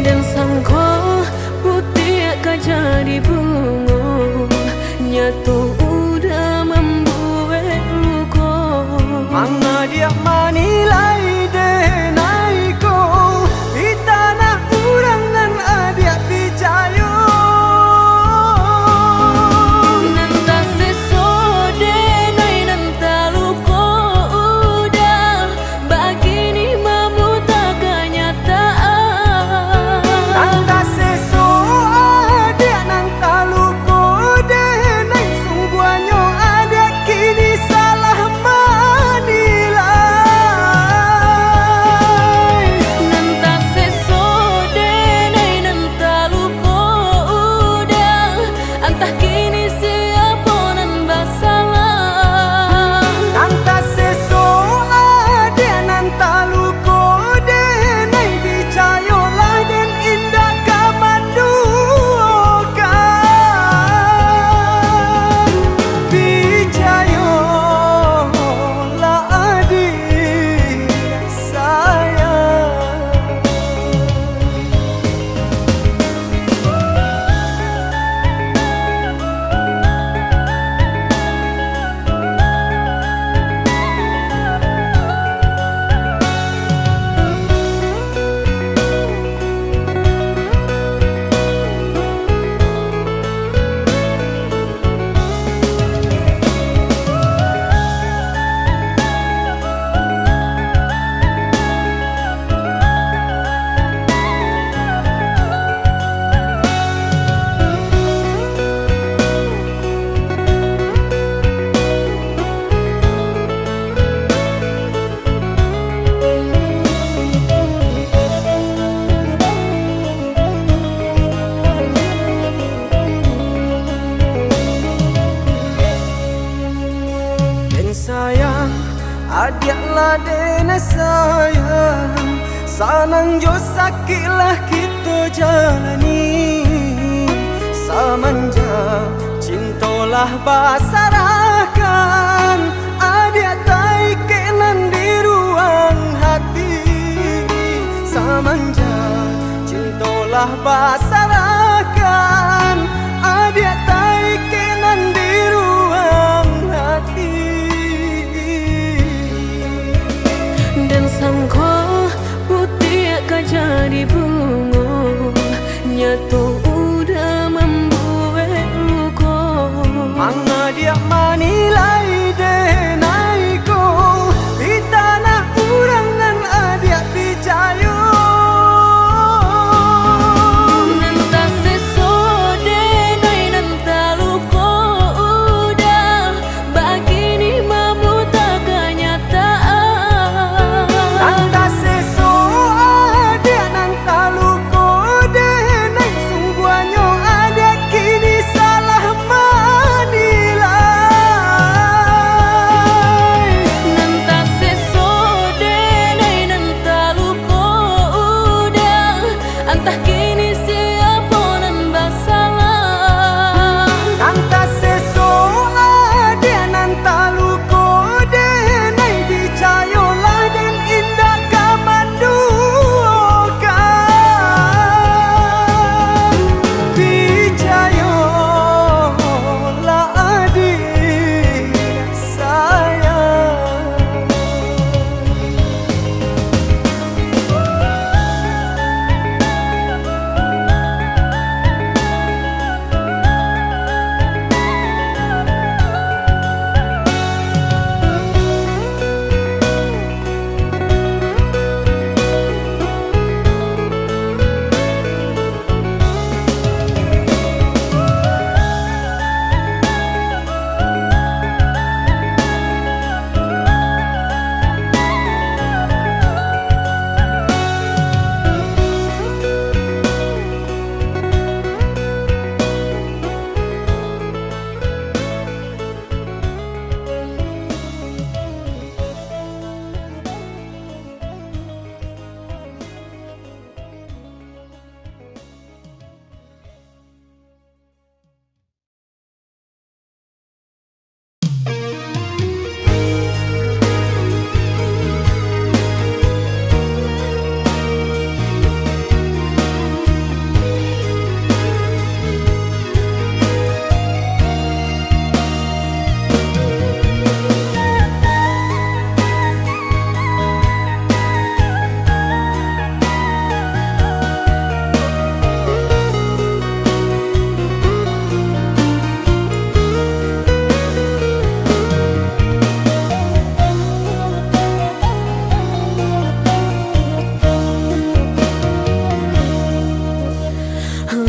Den sangko putiak ka jadi bungo, nyato udah mambuek luko. Mangadiak manilai den ai ko, di tanah urang nan adiak picayo. Nan taseso den ai nan taluko udah, bakini mamuta kanyataan. Nan taseso adiak nan taluko den ai, sungguahnyo adiak kini salah manilai. Nan taseso den ai nan taluko udah, antah kini siapo nan basalah. Nan taseso adiak nan taluko den ai, picayolah den indak ka manduokan. Picayolah adiak sayang. Den sayang, adiak lah den sayang, sanang jo sakik lah kito jalani. Samanjak cinto lah basarahkan, adiak taikek nan di ruang hati. Samanjak cinto lah basarahkan, adiak taikek nan di ruang hati. Den sangko putiak ka jadi bungo, nyato udah mambuek luko. Mangadiak manilai den ai ko, di tanah urang nan adiak picayo. Nan taseso den ai nan taluko udah, bakini mamuta kanyataan. Nan taseso adiak nan taluko den ai, sungguahnyo adiak kini salah manilai.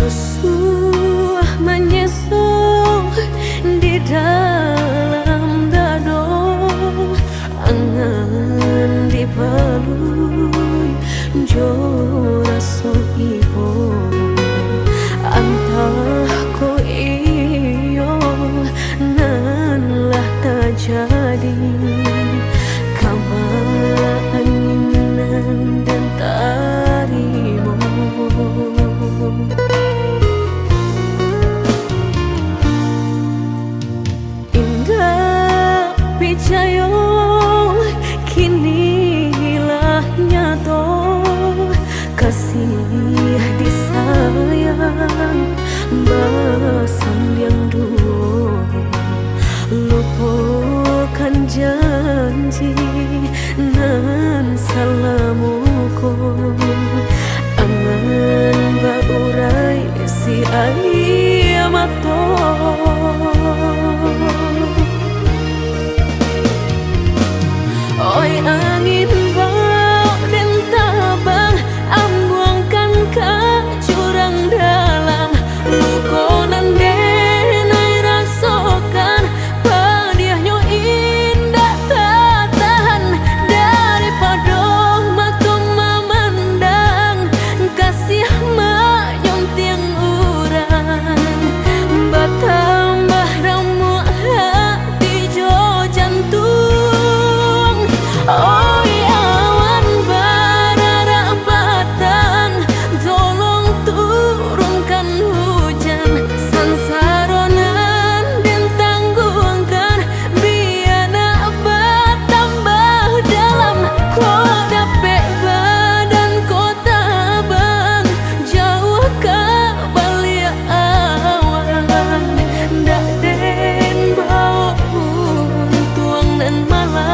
Rusuah manyeso di dalam dado, angan dipalui jo raso ibo. Antah ko iyo nan lah tajadi, kama angin nan den tarimo. Indak picayo, kini lah nyato, kasih disayang basandiang duo. Lupokan janji nan salamo ko, angan baurai si aia mato. Oi angin bau den tabang, ambuangkan ka jurang dalam. Luko nan den ai rasokan, padiahnyo indak tatahan. Daripado mato mamandang, kasih manyuntiang urang, batambah ramuak hati jo jantuang. Oi awan bararak patang, tolong turunkan hujan. Sansaro nan den tangguangkan, bia nak batambah dalam. Kok dapek badan ko tabang, jauah ka baliak awan, ndak den bao untuang nan malang.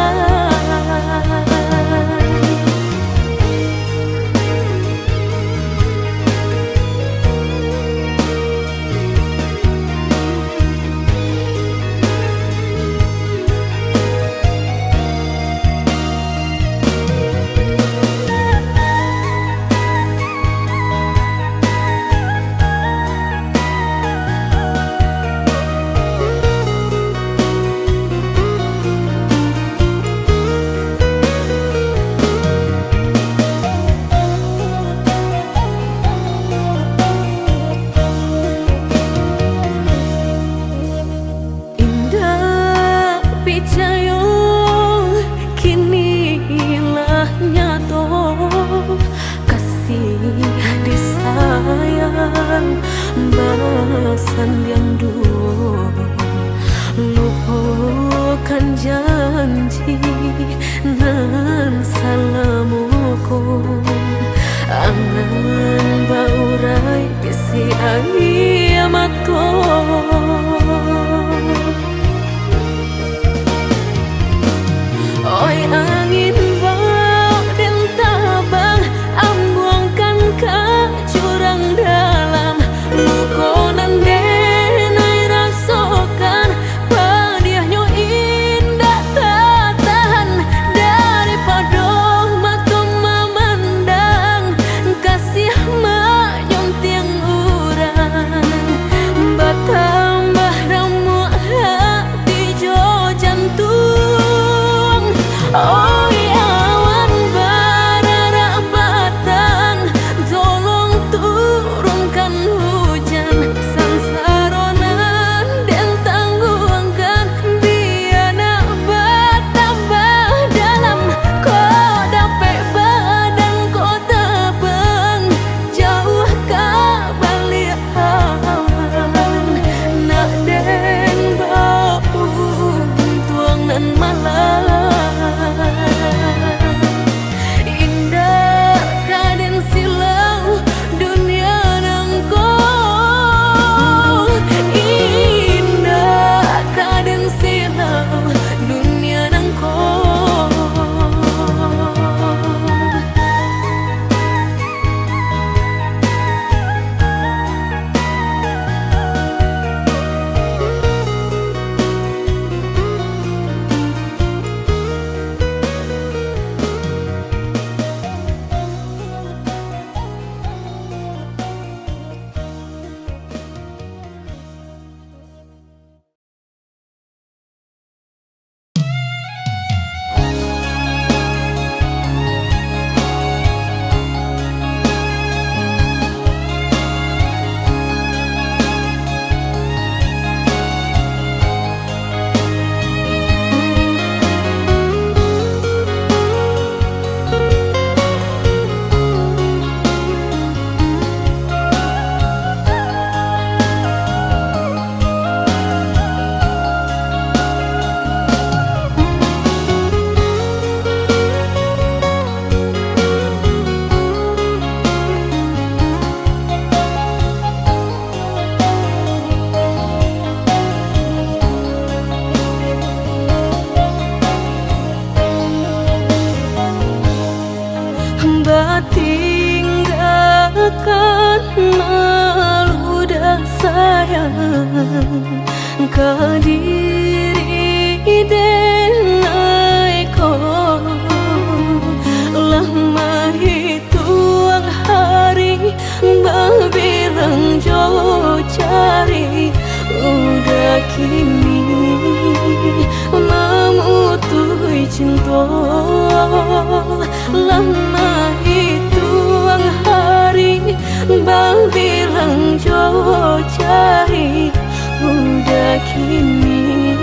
Indak picayo, kini lah nyato, kasih disayang basandiang duo. Lupokan janji nan salamo ko, angan baurai si aia mato. Oi angin bau den tabang, ambuangkan ka jurang dalam. Luko nan den ai rasokan, padiahnyo indak tatahan. Daripado mato mamandang, kasih manyuntiang urang, batambah Kini mamutuih cinto, lah maituang hari, babilang jo jari, udah kini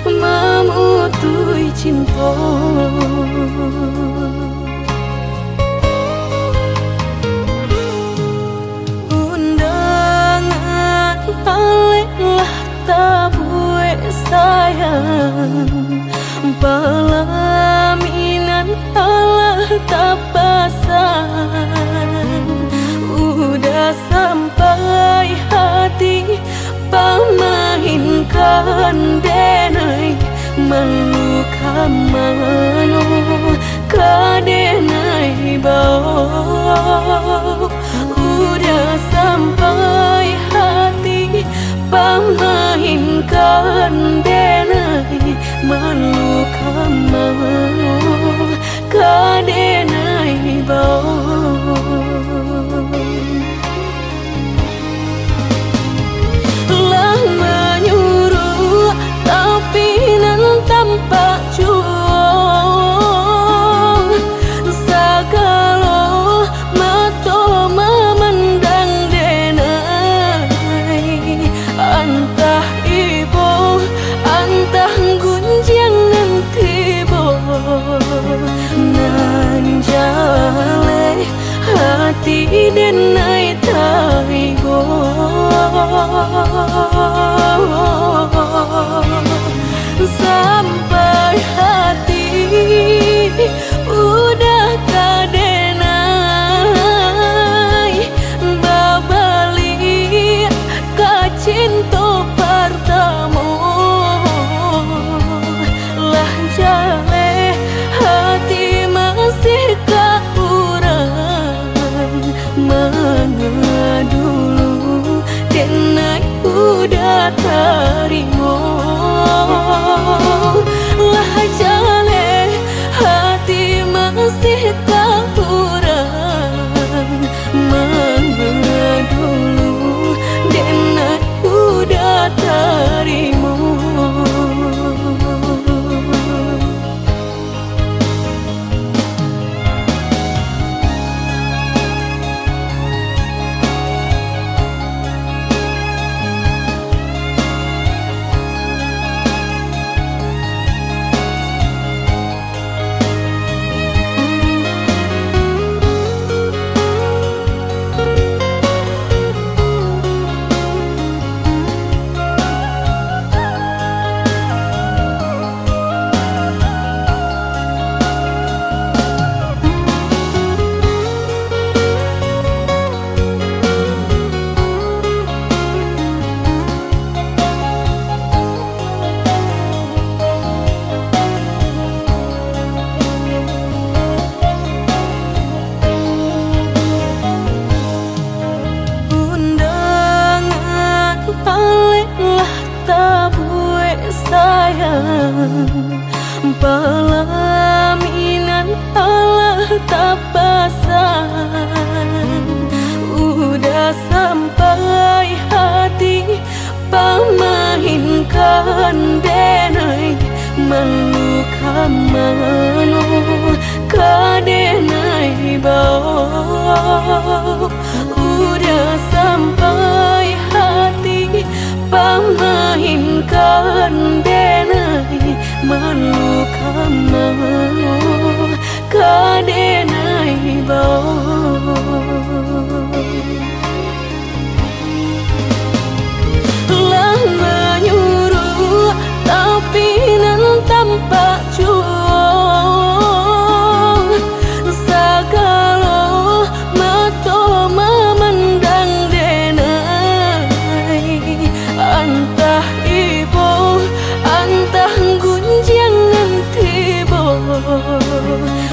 mamutuih cinto. Undangan alek lah tabuek sayang, palaminan alah tapasan. Udah sampai hati pamainkan denai, malu ka mano ka denai bao. Udah sampai hati pamainkan denai, malu ka mano ka denai bao. Lah manyuruak, tapi nan tampak juo, sagalo mato mamandang denai. Antah ibo, antah gunjiang nan tibo, nan jaleh hati denai taibo. Sampai hati udah ka denai babaliak ka cinto partamo. Lah jaleh hati masih ka urang, manga dulu denai udah tarimo. Lah jaleh hati masih ka urang, manga dulu denai udah tarimo. Undangan alek lah tabuek sayang, palaminan alah tapasan. Udah sampai hati pamainkan denai, malu ka mano ka denai bao. Udah sampai hati pamainkan denai, malu ka mano ka denai bao. Lah manyuruak, tapi nan tampak juo, sagalo mato mamandang denai. Antah ibo, antah gunjiang nan tibo,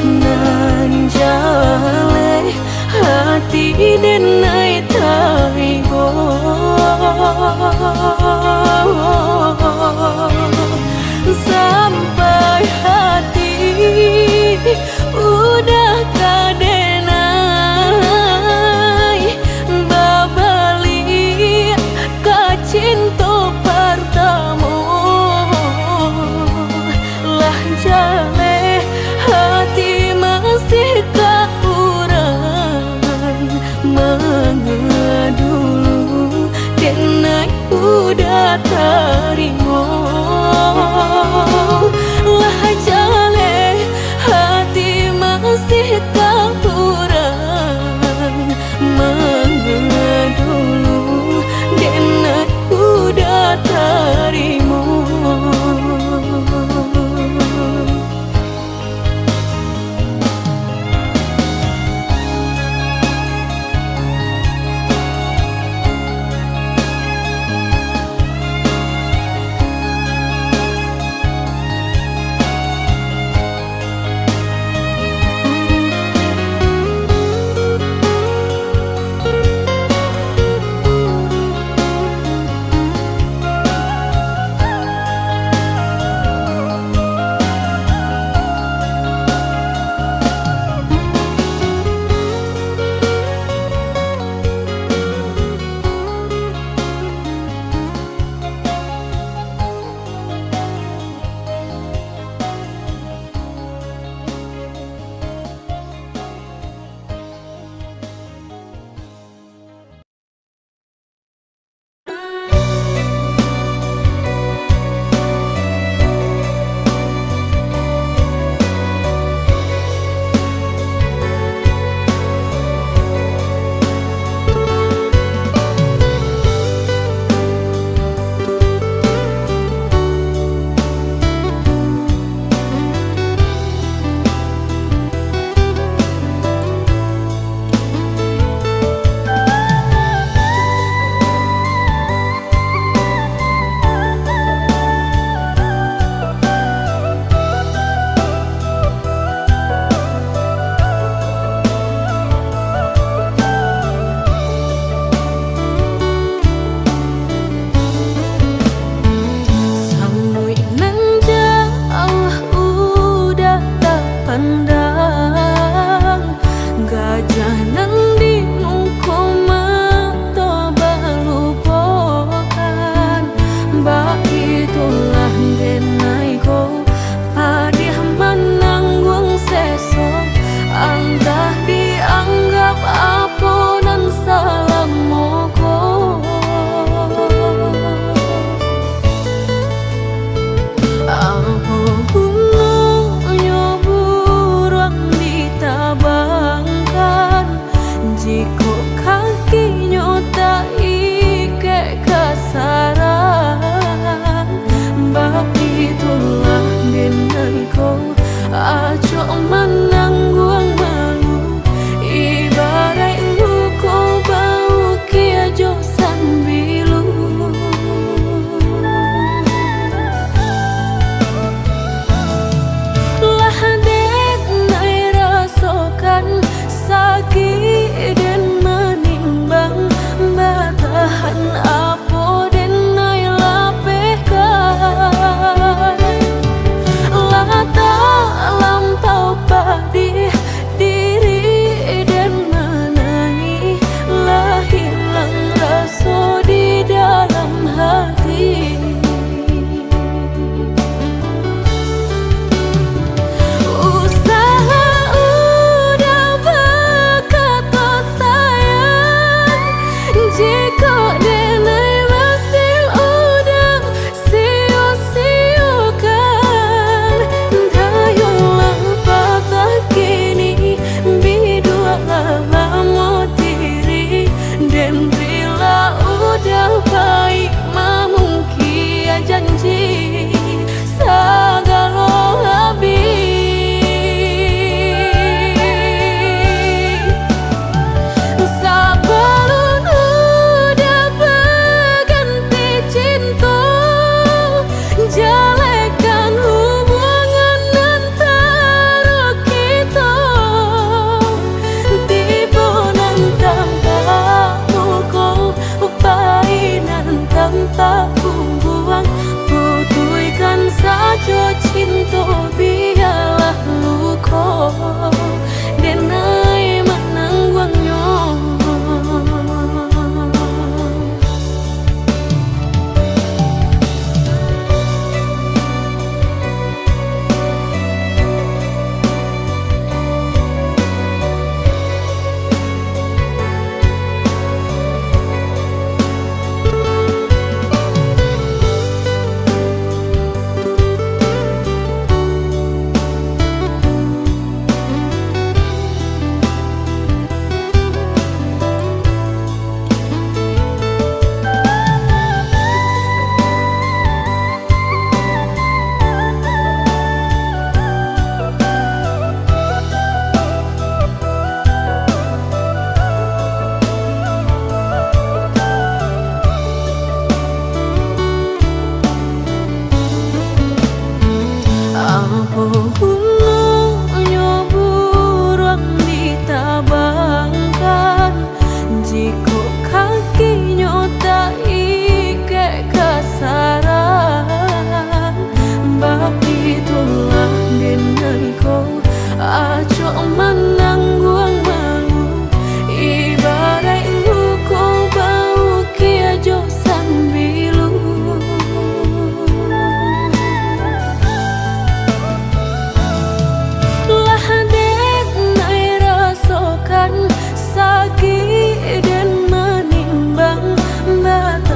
nan jaleh hati denai taibo. Sampai hati udah ka denai babaliak ka cinto par- Denai uda tarimo, lah jaleh hati masih ka urang manga dulu, denai uda tarimo.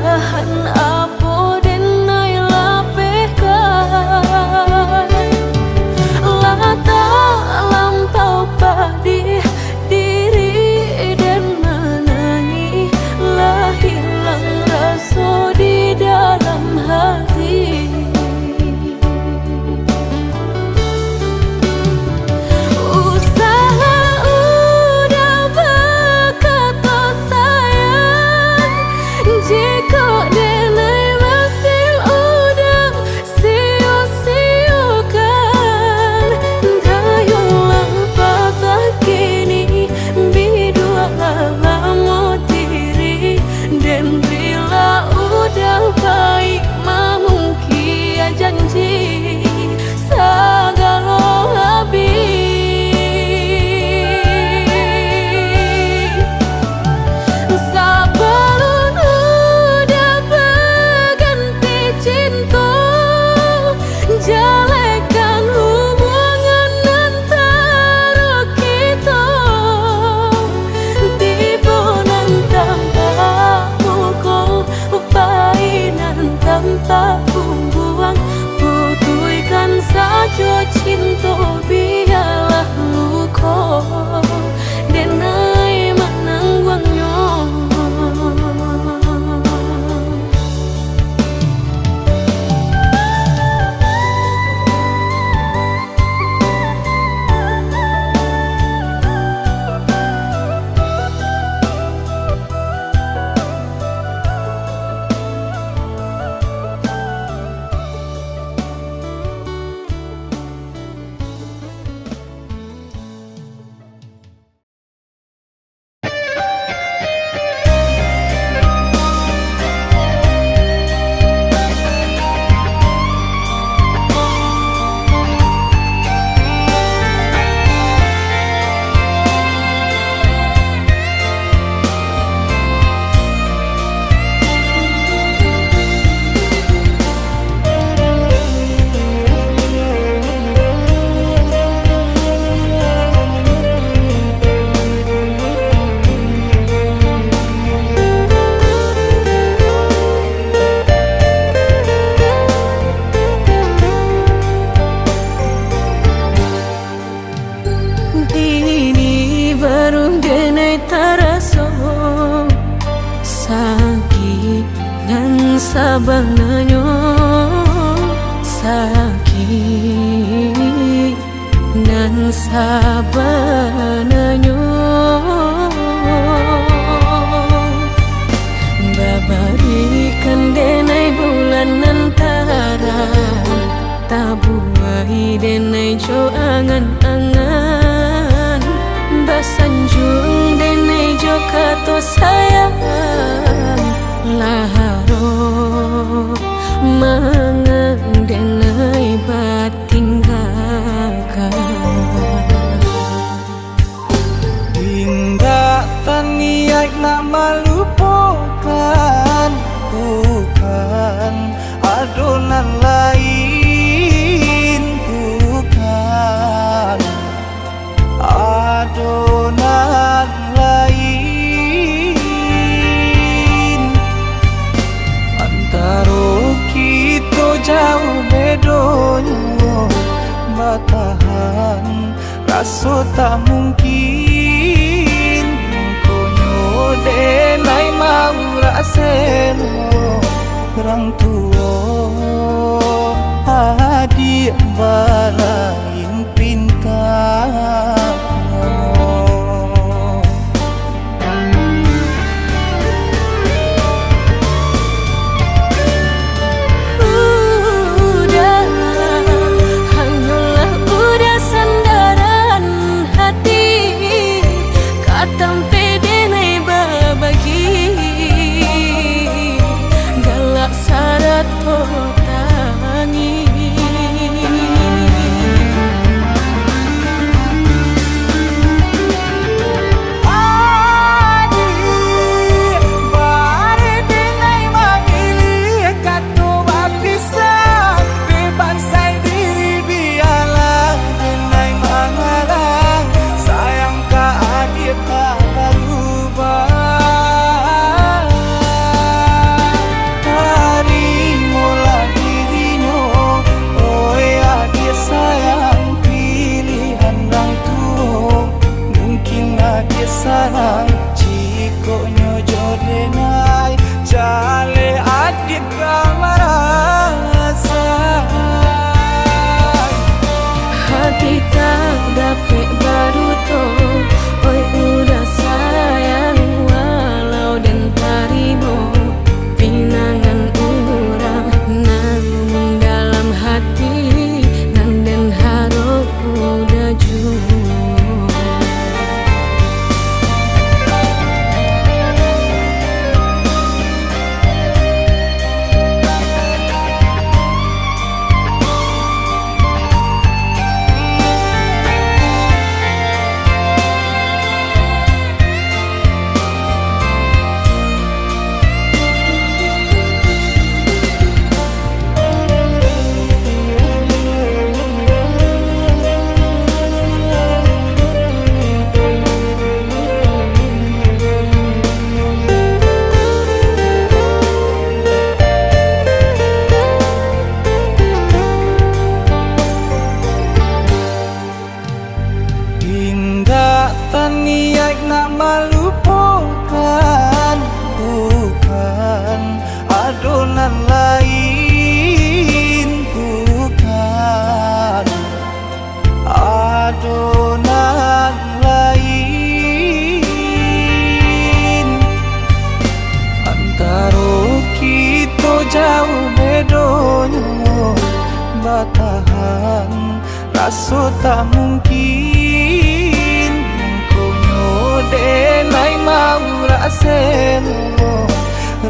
Tahan apo denai lapehkan, lah talampau padih diri den manangih, lah hilang raso di dalam hati. Usaha udah bakato sayang, jikok denai masih udah sio-siokan. Dayuang lah patah kini, biduak lah lamo diri, den rila udah baik mamungkia janji sagalo abih. Sabalun udah baganti cinto, jalekan hubungan antaro kito. Tibo nan tampak muko, pai nan tampak pungguang, putuihkan sajo cinto, bialah luko denai manangguangnyo. Kini baru denai taraso sakik nan sabananyo, sakik nan sabananyo. Babarikan denai bulan nan tarang, tabuai denai jo angan-angan, basanjuang denai jo kato sayang. Lah ado mangan denai batinggakan. Indak taniaik nak malupokan, bukan, ado nan lain, bukan, ado nan lain. Antaro kito jauh bedonyo, batahan raso tak mungkin, mangkonyo denai maurak selo, urang tuo adiak balain pinta. Udah, hanyolah udah sandaran hati, ka tampek denai babagi, galak sarato tangih. Adik, bareh denai mangilih kato bapisah, dek bansai diri bialah denai mangalah, sayang ka adik tak barubah. Donyo batahan, raso tak mungkin. Mangkonyo denai maurak selo,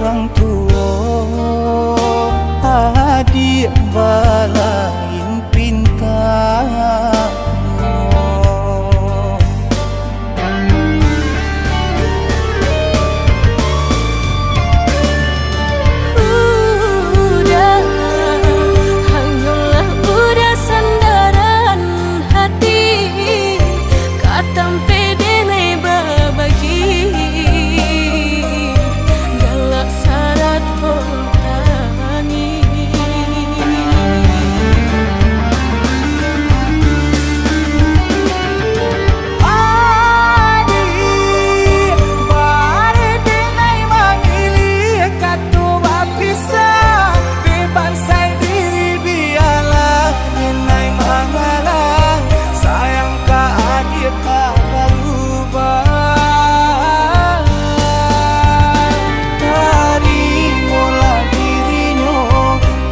rang tuo adiak balain pinta. Udah, hanyolah udah sandaran hati, ka tampek denai babagi, galak sarato tangih. Adik, bareh denai mamiliah kato bapisah, dek bansai diri bialah denai mangalah, sayang ka adiak tak barubah. Tarimolah dirinyo,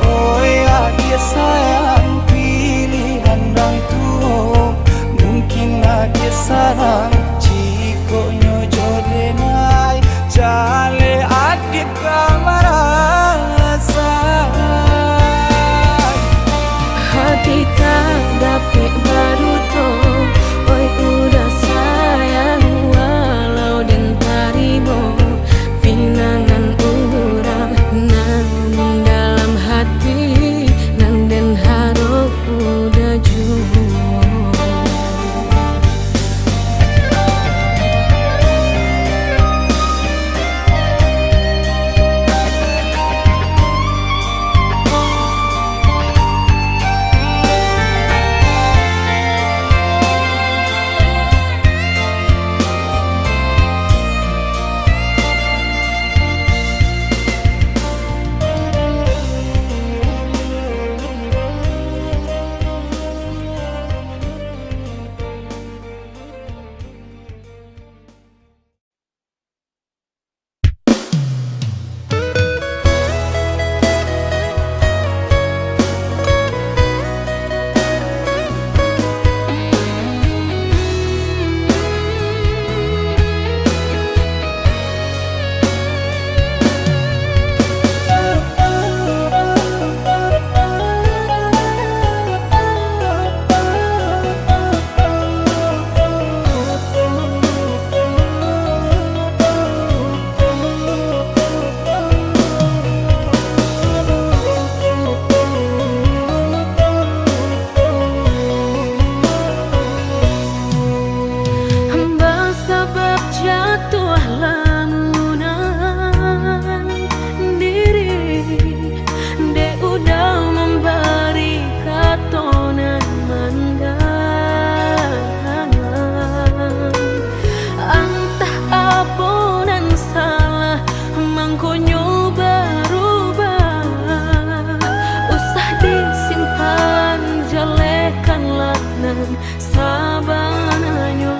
oi adiak sayang, pilihan rang tuo. Mungkin adiak sanang, jikok nyo jo denai, jaleh adiak ka marasa. Hati tak dapek baduto, oi udah sayang, walau den tarimo pinangan urang, namun dalam hati nan den harok udah juo. Basabab jatuah lamunan diri, dek udah mambari kato nan mandalam. Antah apo nan salah, mangkonyo barubah. Usah disimpan, jalehkanlah nan sabananyo.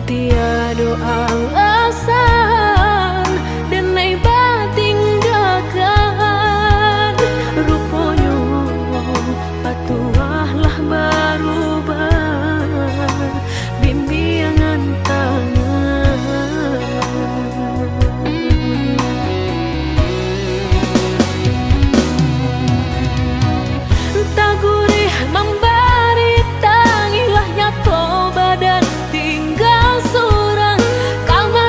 Tiado alasan denai batinggakan, ruponyo patuah lah barubah. Bimbiangan tangan. Tagurih mambari tangih lah nyato badan tingga surang. Ka ma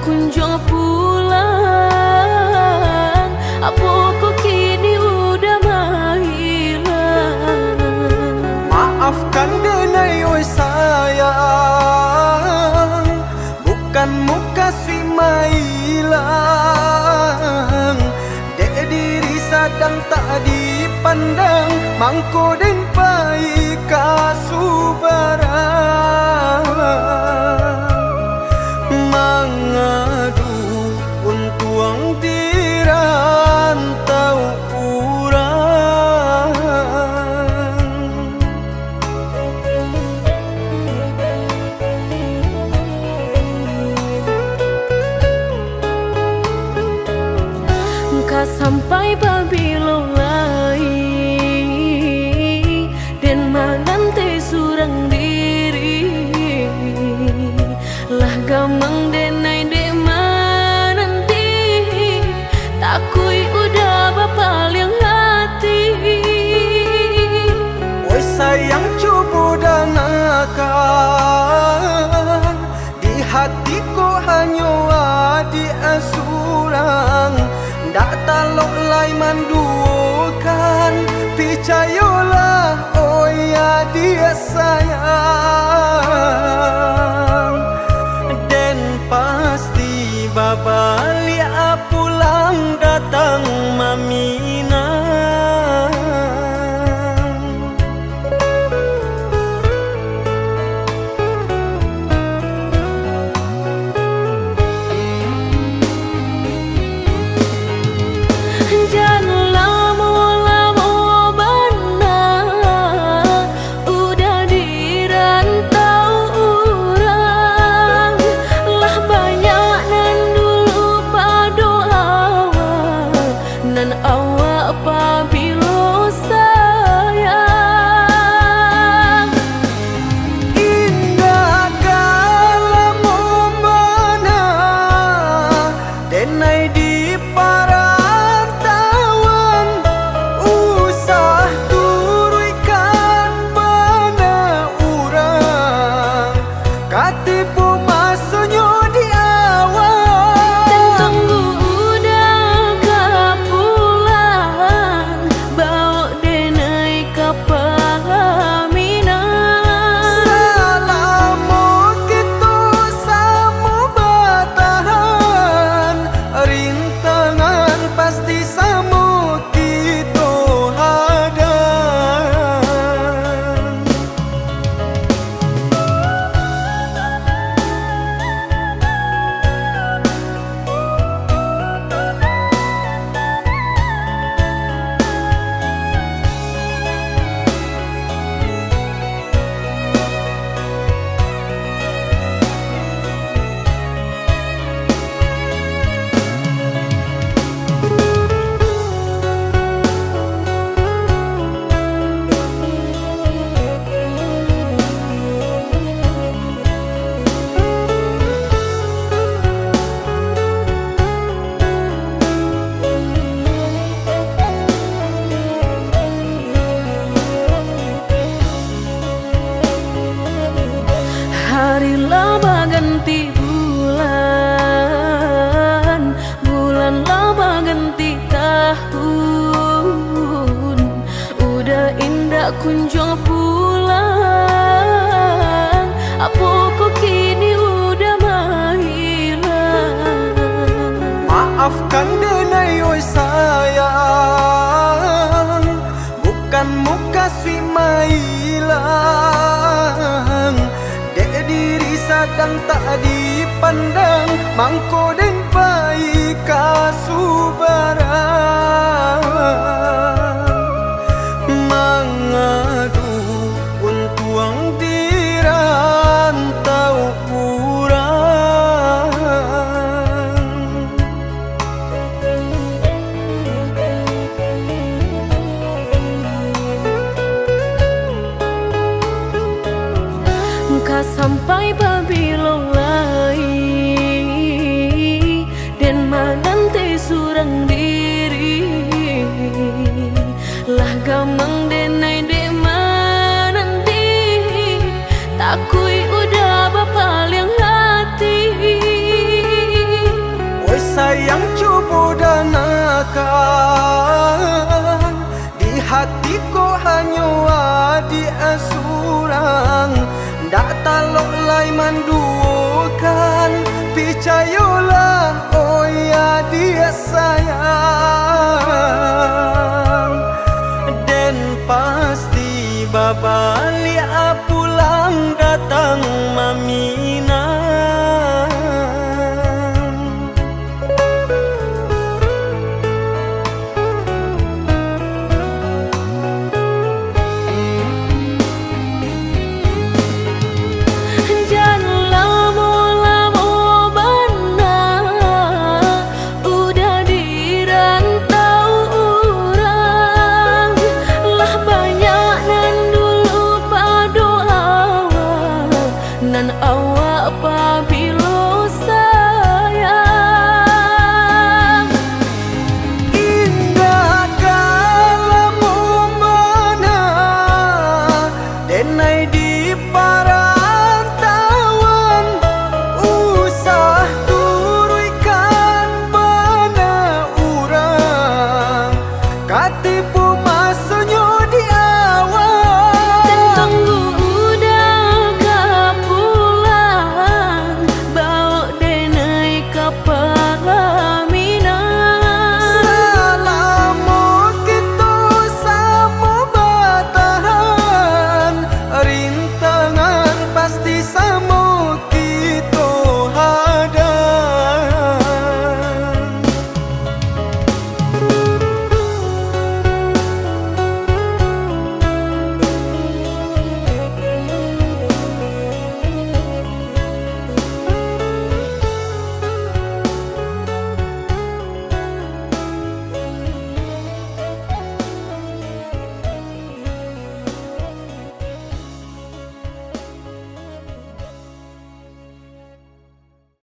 Kunjuang pulang, apo ko kini udah mahilang? Maafkan denai oi sayang, bukan mukasuik mailang. Dek diri sadang tak dipandang, mangko den pai ka subarang. Mangadu untuang di rantau urang. Ka sampai pabilo lai den mananti surang diri? Lah gamang denai dek mananti, takuik udah bapaliang hati. Oi sayang, cubo dangakan, di hati ko hanyo adiak surang, ndak talok lai manduokan. Picayolah, oi adiak sayang, den pasti babaliak pulang datang maminang. Jan lamo-lamo bana udah di rantau urang, lah banyak nan dulu pado awak, nan awak pabilo sayang. Indak ka lamo bana denai di parantauan, usah turuikkan bana urang, ka tibo masonyo di awak. Tunggu udah ka pulang, baok denai ka paminang. Salamo kito samo batahan, rintangan pasti samo kito hadang. Hari lah baganti bulan, bulan lah baganti tahun. Udah indak kunjuang pulang, apo ko kini udah mahilang? Maafkan denai oi sayang, bukan mukasuik mailang. Dek diri sadang tak dipandang, mangko den pai ka subarang. Mangadu untuang di rantau urang. Ka sampai pabilo lai den mananti surang diri? Lah gamang denai dek mananti, takuik udah bapaliang hati. Lai manduokan, picayolah, oi adiak sayang, den pasti babaliak pulang datang mami.